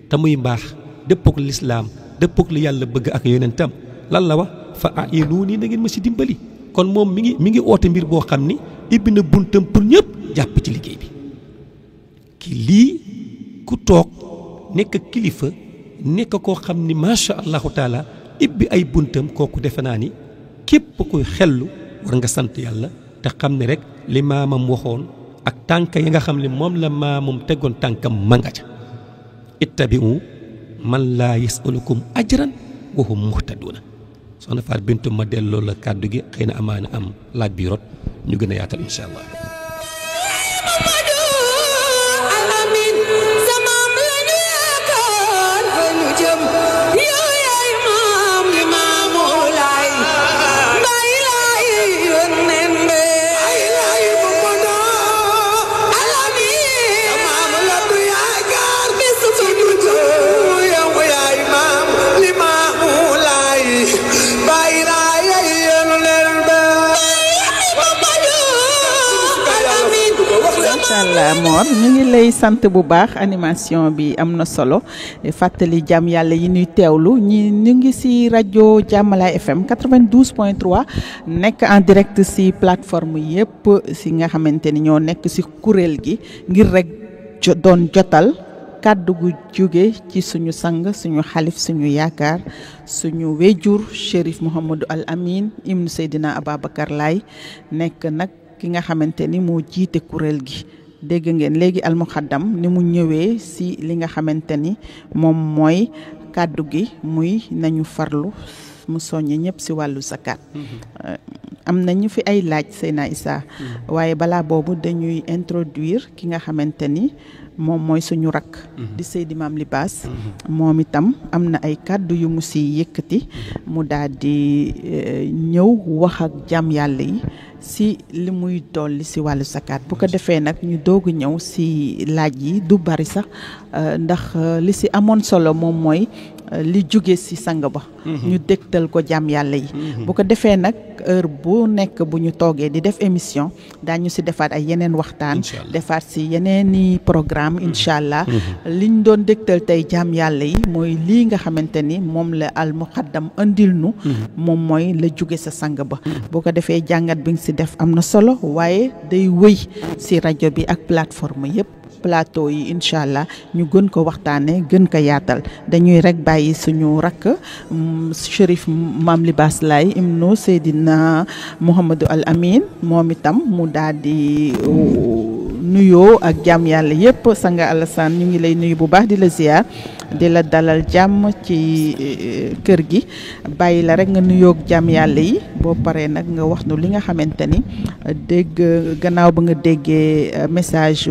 te muy mbaax dëppook lislaam dëppook li yàlla bëgg ak yonentam lan la wax fa a'inuuni na ngeen ma ci dimbali kon moom mi ngi oote mbir boo xam ni ibbi na buntam pour ñëpp jàpp ci liggéey bi ki lii ku toog nekk kilifa nekk koo xam ni macha allahu taala ibbi ay buntam kooku defe naa ni képp kuy xellu war nga sant yàlla te xam ne rek li maamam waxoon ak tànk yi nga xam ne moom la maamam tegoon tànkam ma nga ca ittabi'u man laa yasalukum ajran wa hum muhtaduuna soxna Faat Bintu ma delloo la kàddu gi xëy na amaana am laaj bi rot ñu gën a yaatal incha allah. Inch'Allah Mor ñu ngi lay sant bu baax animation bi am na solo fàttali jàmm yàlla yi ñuy teewlu ñu ngi ci rajo Jàmmalaay FM 92.3 nekk en direct ci plateforme yépp ci nga xamante ni ñoo nekk ci kuréel gi ngir rek doon jotal kàddu gu jóge ci suñu sang suñu xalif suñu yaakaar suñu wéjur Chérif Mouhamadou Al Amin ibnu Seydina Ababacar Laye nekk nag ki nga xamante ni moo jiite kuréel gi dégg ngeen léegi almuxaddam ni mu ñëwee ci li nga xamante ni moom mooy kàddu gi muy nañu farlu mu soññe ñëpp ci wàllu zakat am nañu fi ay laaj Seyna Issa waaye balaa boobu dañuy introduire ki nga xamante ni moom mooy suñu rakk di Seydi Maam Libaas moom itam am na ay kàddu yu mu ci yëkkati mu daal di ñëw wax ak jàmm yàlla yi ci li muy dolli ci wàllu zakat bu ko defee nag ñu doog a ñëw ci laaj yi du bari sax ndax li ci amoon solo moom mooy li jóge ci sang ba ñu dégtal ko jaam yàlla yi bu ko defee nag heure bu nekk bu ñu toogee di def émission daañu ci defaat ay yeneen waxtaan defaat ci yeneeni programme incha allah liñ doon dégtal tey jaam yàlla yi mooy lii nga xamante ni moom la al muqaddam andil nu moom mooy la jóge sa sang ba boo ko defee jàngat bi nga ci def am na solo waaye day wëy ci rajo bi ak plateforme yépp plateau yi incha allah ñu gën ko waxtaane gën ko yaatal dañuy rek bàyyi suñu rakk Chérif Mame Libasse Laye ibnu Seydina Mouhamadou Al Amin moom itam mu daal di nuyoo ak jàmm yàlla yépp Sanga Alassane ñu ngi lay nuyu bu baax di la ziar di la dalal jàmm ci kër gi bàyyi la rek nga nuyoog jàmm yàlla yi boo paree nag nga wax nu li nga xamante ni dégg gannaaw ba nga déggee message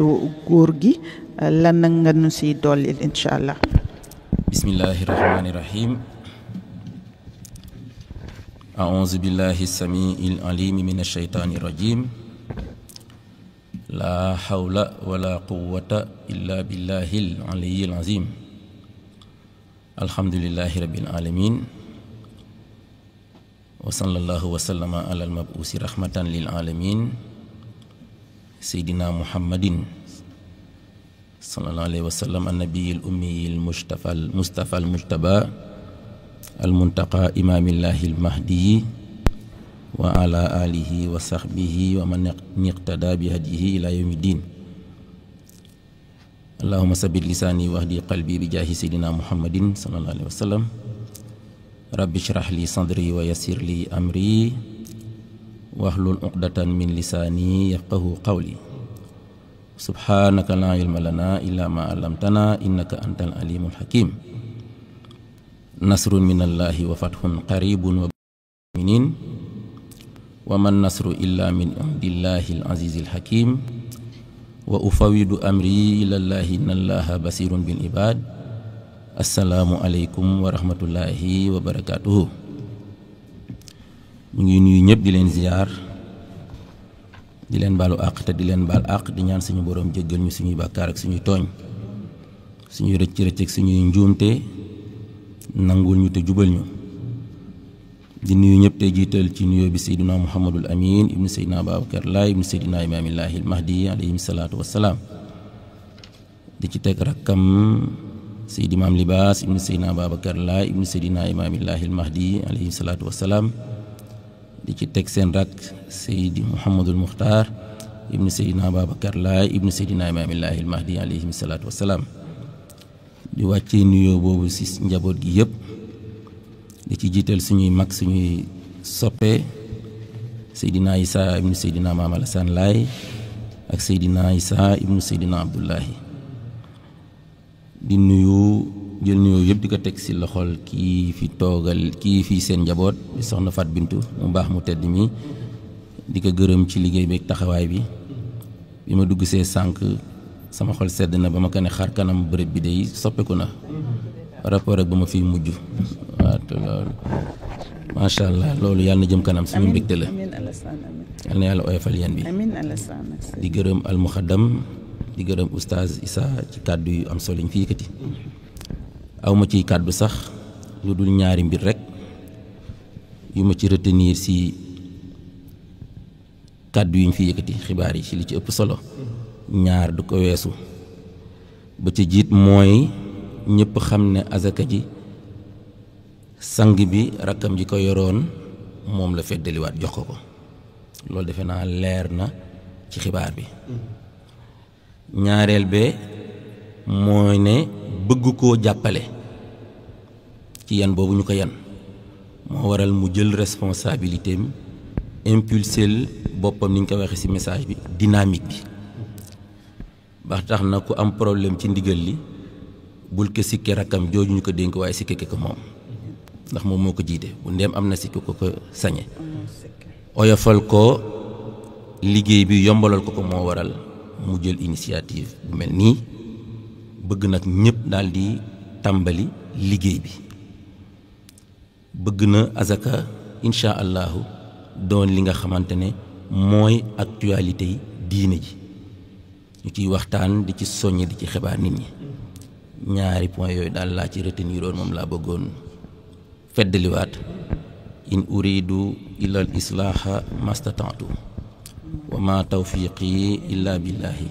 góor gi lan nag nga nu si dolli incha allah. bismillahi rahmani rahim. aouzu billahi samiil alimi min ashaytani rajim. la hawla wala quwwata illa billahil aliyyil azim. alhamdulillahi rabbil alamin wa sallallahu wa sallama ala al mabusi rahmatan lil alamin sayyidina muhammadin sallallahu alayhi wa sallam an nabiyil ummiyil mustafa al mujtaba al muntaqa imamillahi al mahdi wa ala alihi wa sahbihi wa man iqtada bi hadihi ila yawmiddin. allahumma sabbit lisani wahdi qalbi bi jaahi sayyidina muhammadin sallallahu alayhi wa sallam. rabbi shrah li sadri wa yassir li amri wahlul uqdatan min lisani yafqahu qawli. subhanaka la ilma lana illa ma 'allamtana innaka antal alimul hakim. nasrun minallahi wa fathun qaribun wa mu'minin wa man nasru illa min indillahil azizil hakim. wa ufawidu amri ilallahi innallaha basirun bil ibad. assalaamu aleykum wa rahmatullahi wa barakatuhu. ñu ngi nuyu ñëpp di leen ziyaar di leen baalu àq te di leen baal àq di ñaan suñu boroom jéggal ñu suñuy bàkkaar ak suñuy tooñ suñuy rëcc-rëcc ak suñuy njuumte nangul ñu te jubal ñu. di nuyu ñëpp tey jiital ci nuyoo bi Seydina Mouhamadul Amin ibnu Seydina Babacar Laye ibnu Seydina Imaamillahi al-Mahdi alayhi salaatu wassalaam. di ci teg rakkam Seydi Mame Libasse ibnu Seydina Babacar Laye ibnu Seydina Imaamillahi al-Mahdi alayhi salaatu wassalaam. di ci teg seen rakk Seydi Mouhamadul Mukhtar ibnu Seydina Babacar Laye ibnu Seydina Imaamillahi al-Mahdi alayhi salaatu wassalaam. di wàccee nuyoo boobu ci njaboot gi yëpp. di ci jiital suñuy mag suñuy soppe Seydina Issa ibnu Seydina Mame Alassane Laye ak Seydina Issa ibnu Seydina Abdullahi. di nuyu jël nuyoo yëpp di ko teg ci loxol kii fi seen njaboot di soxna Fat Bintu mu baax mu tedd mi di ko gërëm ci liggéey bi ak taxawaay bi. bi ma dugg see sànq sama xol sedd na ba ma ko ne xar kanam bërëb bi day soppeeku na rapport ak ba ma fiy mujj. waaw te loolu macha allah loolu yàlla na jëm kanam suñu mbégte la. yàlla na yàlla oyofal yéen bi. di gërëm al muxaddam di gërëm oustaz Issa ci kàddu yu am solo yi ñu fi yëkkati. aw ma ciy kàddu sax lu dul ñaari mbir rek yu ma ci retenir si kàddu yi ñu fi yëkkati xibaar yi ci li ci ëpp solo ñaar du ko weesu ba ci jiit mooy ñëpp xam ne azaka ji sang bi rakkam ji ko yoroon moom la feddaliwaat jox ko loolu defe naa leer na ci xibaar bi. ñaareel be mooy ne bëgg koo jàppale ci yan boobu ñu ko yan moo waral mu jël responsabilité am impulsé boppam ni ñu ko waxee ci message bi dynamique bi ba tax na ku am problème ci ndigal li bul ko sikke rakkam jooju ñu ko dénk waaye sikke ko moom ndax moom moo ko jiite bu ndeem am na si ko sañe oyofal ko liggéey bi yombalal ko moo waral mu jël initiative bu mel nii bëgg nag ñëpp daal di tàmbali liggéey bi. bëgg na azaka incha allahu doon li nga xamante ne mooy actualité yi diine ji ñu ciy waxtaan di ci soññ di ci xibaar nit ñi ñaari point yooyu daal laa ci retenir woon moom laa bëggoon feddaliwaat in uridu illa al islaaha mastata'tu wa ma tawfiqi illa billahi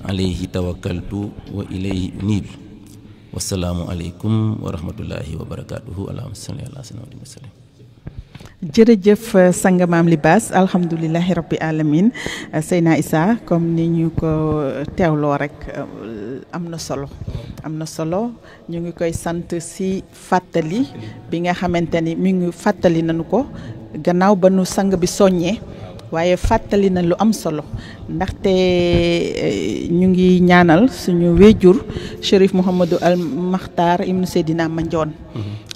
alayhi tawakkaltu wa ilayhi unib wassalaamu aleykum wa rahmatullahi wa barakatuhu allahumma salli ala sayyidina wa sallim. jërëjëf sang maam Libaas alhamdulilahi rabbi alamin Seyna Issa comme ni ñu ko teewloo rek am na solo ñu ngi koy sant si fàttali bi nga xamante ni mi ngi fàttali nañu ko gannaaw ba nu sang bi soññee waaye fàttali na lu am solo ndaxte ñu ngi ñaanal suñu wéjur Chérif Mouhamadou Al Makhtar ibnu Seydina Mandione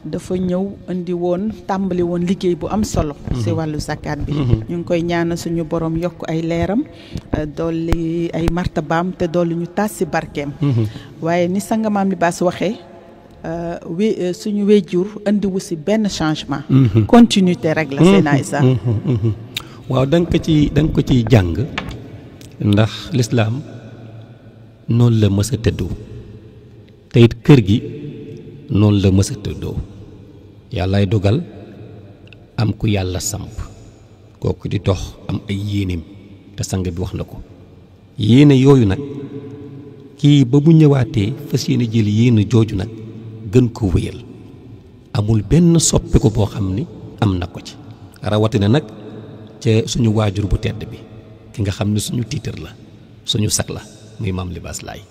dafa ñëw indi woon tàmbali woon liggéey bu am solo si wàllu zakat bi ñu ngi koy ñaanal suñu borom yokk ay leeram dolli ay martabaam te dolli ñu tas si barkeem waaye ni sanga maam Libaas waxee suñu wéjur indiwu si benn changement continuité rek la Seyna Issa waaw da nga ko ciy jàng ndax lislaam noonu la mës a tëddoo te it kër gi noonu la mës a tëddoo yàllaay dogal am ku yàlla samp kooku di dox am ay yéeneem te sang bi wax na ko yéene yooyu nag kii ba mu ñëwaatee fas yéene jël yéene jooju nag gën ko wéyal amul benn soppi ko boo xam ni am na ko ci rawatina nag ca suñu waajur bu tedd bi ki nga xam ne suñu tiitar la suñu sag la muy maam Libaas Laay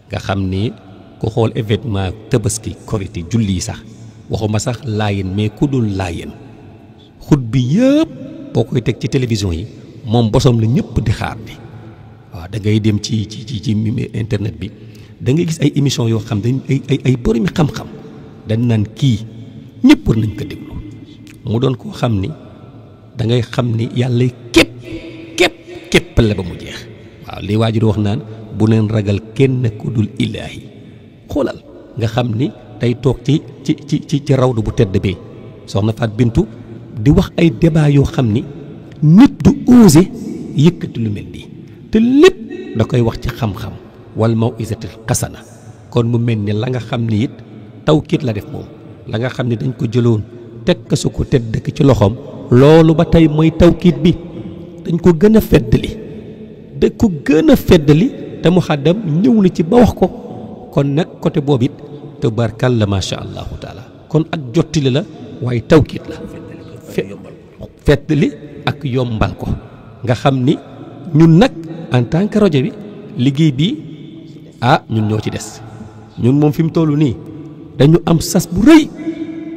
nga xam ni ku xool événement tabaski korité julli yi sax waxuma sax laayeen mais ku dul laayeen xut bi yëpp boo koy teg ci télévision yi moom bosom la ñëpp di xaar bi waaw da ngay dem ci internet bi da ngay gis ay émission yoo xam dañ ay boromi xam-xam dañ naan kii ñëpp war nañ ko déglu mu doon koo xam ni da ngay xam ni yàlla képp la ba mu jeex waaw li waajur wax naan bu leen ragal kenn ku dul ilaahi xoolal nga xam ni day toog ci rawdu bu tedd bi soxna Faat Bintu di wax ay débat yoo xam ni nit du osé yëkkati lu mel nii te lépp da koy wax ci xam-xam wal maw'izatil xasana kon mu mel ni la nga xam ni it tawkiit la def moom la nga xam ni dañ ko jëloon teg ko su ko tedd dëkk ci loxoom loolu ba tey mooy tawkiit bi dañ ko gën a feddali te mu xaddam ñëw na ci ba wax ko kon nag côté boobu it tabarkalla macha allahu taala kon ak jottali la waaye tawkiit la feddali ak yombal ko nga xam ni ñun nag en tant que rajo bi liggéey bi ñun ñoo ci des ñun moom fi mu toll nii dañu am sas bu rëy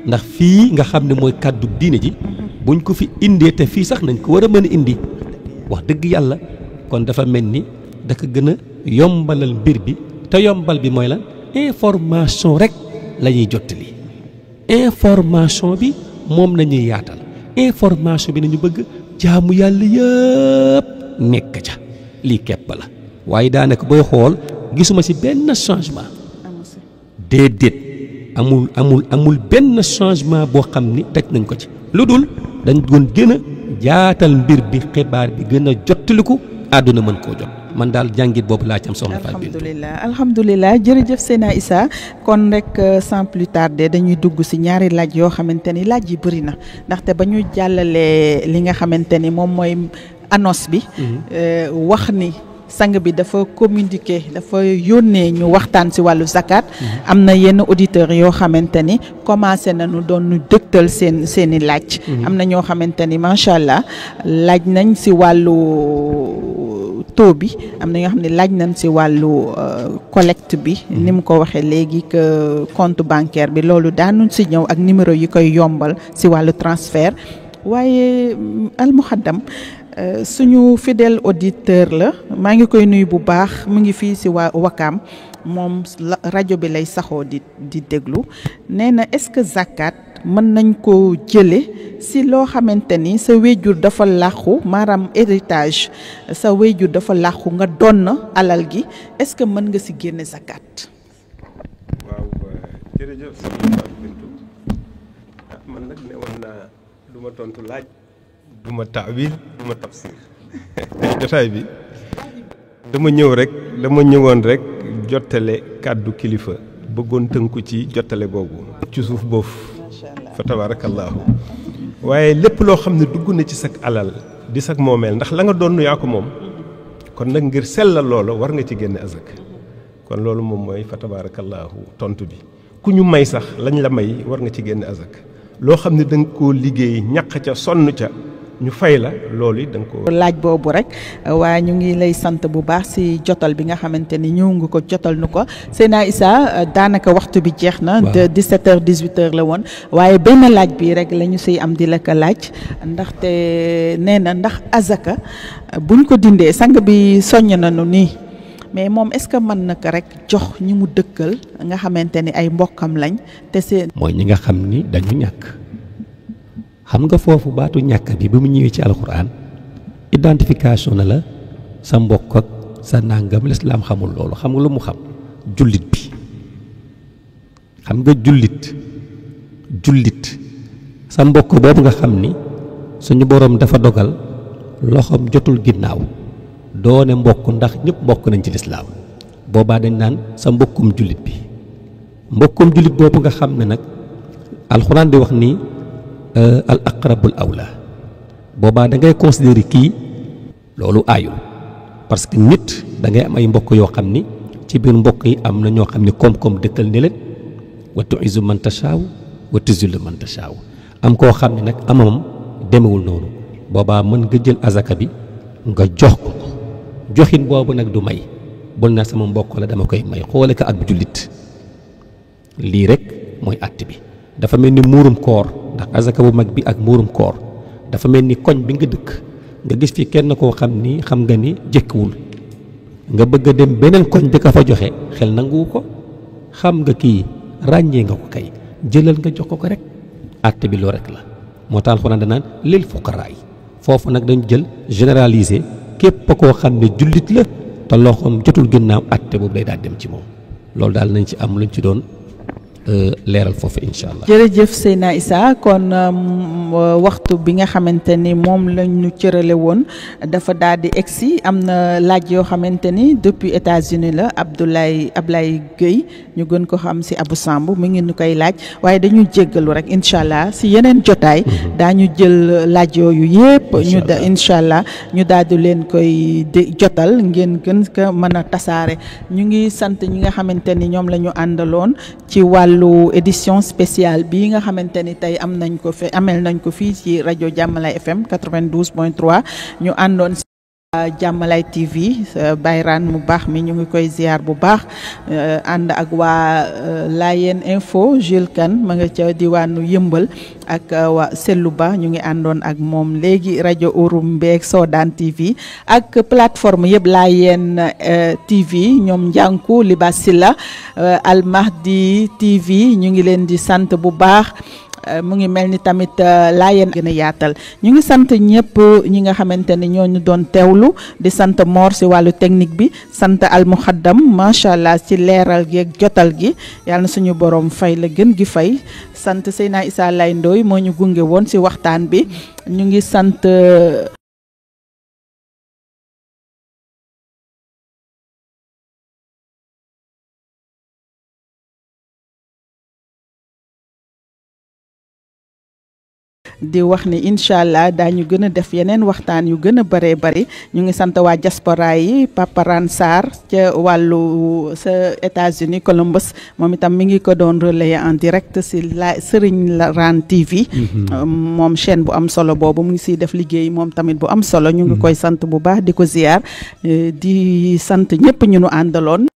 ndax fii nga xam ne mooy kàddu diine ji buñ ko fi indee te fii sax nañ ko war a mën a indi wax dëgg yàlla kon dafa mel ni daka gën a yombalal mbir bi te yombal bi mooy lan information rek la ñuy jottali information bi moom nañuy yaatal information bi nañu bëgg jaamu yàlla yëpp nekk ca lii kepp la waaye daanaka booy xool gisuma ci benn changement déedéet amul benn changement boo xam ni teg nañ ko ci lu dul dañ doon gën a jaatal mbir bi xibaar bi gën a jottaliku àdduna mën koo jot man daal jàngit boobu laa ci am soxna Fatou Bintou alhamdulilah jërëjëf Seyna Issa kon rek sans plus tarder dañuy dugg ci ñaari laaj yoo xamante ni laaj yi bëri na ndaxte ba ñu jàllalee li nga xamante ni moom mooy annonce bi wax ni sang bi dafa communiquer dafa yónnee ñu waxtaan ci wàllu zakat am na yenn auditeurs yoo xamante ni commencé nañu doon ñu dëgtal seeni laaj am na ñoo xamante ni macha allah laaj nañ ci wàllu taux bi am na ñoo xam ne laaj nañ ci wàllu collecte bi ni mu ko waxee léegi que compte bancaire bi loolu daanuñ ci ñëw ak numéro yi koy yombal ci wàllu transfert waaye almuhaddam suñu fidèle auditeur la maa ngi koy nuyu bu baax mu ngi fii ci Wakaam moom rajo bi lay saxoo di déglu nee na est-ce que zakat mën nañ ko jële ci loo xamante ni sa wéjur dafa làqu maanaam héritage sa wéjur dafa làqu nga donn alal gi est-ce que mën nga ci génne zakat. waaw jërëjëf soxna Fatou Bintou man nag ne woon naa du ma tontu laaj du ma taawil du ma tafsir jotaay bi dama ñëwoon rek jottale kàddu kilifa bëggoon tënku ci jottale googu ci suuf boofu fa tabaarakallaahu waaye lépp loo xam ne dugg na ci sag alal di sag moomeel ndax la nga doon yaa ko moom kon nag ngir sellal loolu war nga ci génne azak kon loolu moom mooy fa tabaarakallaahu tontu bi ku ñu may sax lañ la may war nga ci génne azak loo xam ne da nga koo liggéey ñaq ca sonn ca ñu fay la loolu it da nga ko laaj boobu rek waaye ñu ngi lay sant bu baax si jotal bi nga xamante ni ñëw nga ko jotal nu ko Seydina Issa daanaka waxtu bi jeex na de 17h 18h la woon waaye benn laaj bi rek la ñu siy am di la ko laaj ndaxte nee na ndax azaka buñ ko dindee sang bi soññ nañu nii mais moom est-ce que mën na ko rek jox ñi mu dëkkal nga xamante ni ay mbokkam lañ te seen mooy ñi nga xam ni dañu ñàkk xam nga foofu baatu ñàkk bi ba mu ñëwee ci alxuraan identification na la sa mbokk ak sa nàngam lislaam xamul loolu xam nga lu mu xam jullit bi xam nga jullit sa mbokk boobu nga xam ni suñu boroom dafa dogal loxoom jotul ginnaaw doone mbokk ndax ñëpp mbokk nañ ci lislaam boobaa dañ naan sa mbokkum jullit bi mbokkum jullit boobu nga xam ne nag alxuraan di wax ni al aqrabul awla boobaa da ngay considérer kii loolu aayul parce que nit da ngay am ay mbokk yoo xam ni ci biir mbokk yi am na ñoo xam ni koom-koom dëkkal ne leen wa tu'izzu man tashaaw wa tuzillu man tashaaw am koo xam ne nag amam demewul noonu boobaa mën nga jël azaka bi nga jox ko joxin boobu nag du may bul na sama mbokk la dama koy may xoole ko ak jullit lii rek mooy àtt bi dafa mel ni muurum koor ndax azaka bu mag bi ak muurum koor dafa mel ni koñ bi nga dëkk nga gis fi kenn koo xam ni xam nga ni jëkkwul nga bëgg a dem beneen koñ bi ka fa joxe xel nanguwu ko xam nga kii ràññee nga ko kay jëlal nga jox ko rek àtte bi loo rek la moo tax Alxuraan danaan lil fuqaraa yi foofu nag dañu jël généraliser képp koo xam ne jullit la te loxoom jotul ginnaaw àtte boobu day daal dem ci moom loolu daal nañ ci am luñ ci doon leeral foofu incha allah. jërëjëf Seydina Issa kon waxtu bi nga xamante ni moom lañ ñu cërale woon dafa daal di egsi am na laaj yoo xamante ni depuis États-Unis la Ablaye Gueye ñu gën ko xam si Abou Samb mi ngi ñu koy laaj waaye dañuy jéggalu rek incha allah si yeneen jotaay daañu jël laaj yooyu yëpp ñu da incha allah ñu daal di leen koy jotal ngeen gën ko mën a tasaare ñu ngi sant ñi nga xamante ni ñoom la ñu àndaloon ci wàllu édition spéciale bii nga xamante ni tey amel nañ ko fii ci rajo Jàmmalay FM 92.3 ñu àndoon si Jàmmalay TV Bayraan mu baax mi ñu ngi koy ziar bu baax ànd ak waa Layeen Info Jules Kane ma nga ca diwaanu Yëmbal ak waa Sellu Ba ñu ngi àndoon ak moom léegi rajo Urum Mbeek Soodaan TV ak plateforme yëpp Layeen TV ñoom Njànku Liba Silla Al Mahdi TV ñu ngi leen di sant bu baax mu ngi mel ni tamit Laayeen gën a yaatal ñu ngi sant ñëpp ñi nga xamante ni ñoo ñu doon teewlu di sant Mor si wàllu technique bi sant Al Muxaddam macha allah ci leeral gi ak jotal gi yàlla na suñu borom fay la gën gi fay sant Seydina Issa Laye Ndoye moo ñu gunge woon si waxtaan bi ñu ngi sant. di wax ni incha allah daañu gën a def yeneen waxtaan yu gën a bëree bëri ñu ngi sant waa diaspora yi Papa Ran Sarr ca wàllu sa États-Unis Columbus moom itam mi ngi ko doon relayer en direct si la Serigne Ran TV moom chaîne bu am solo boobu mu ngi siy def liggéey moom tamit bu am solo ñu ngi koy sant bu baax di ko ziar di sant ñëpp ñu nu àndaloon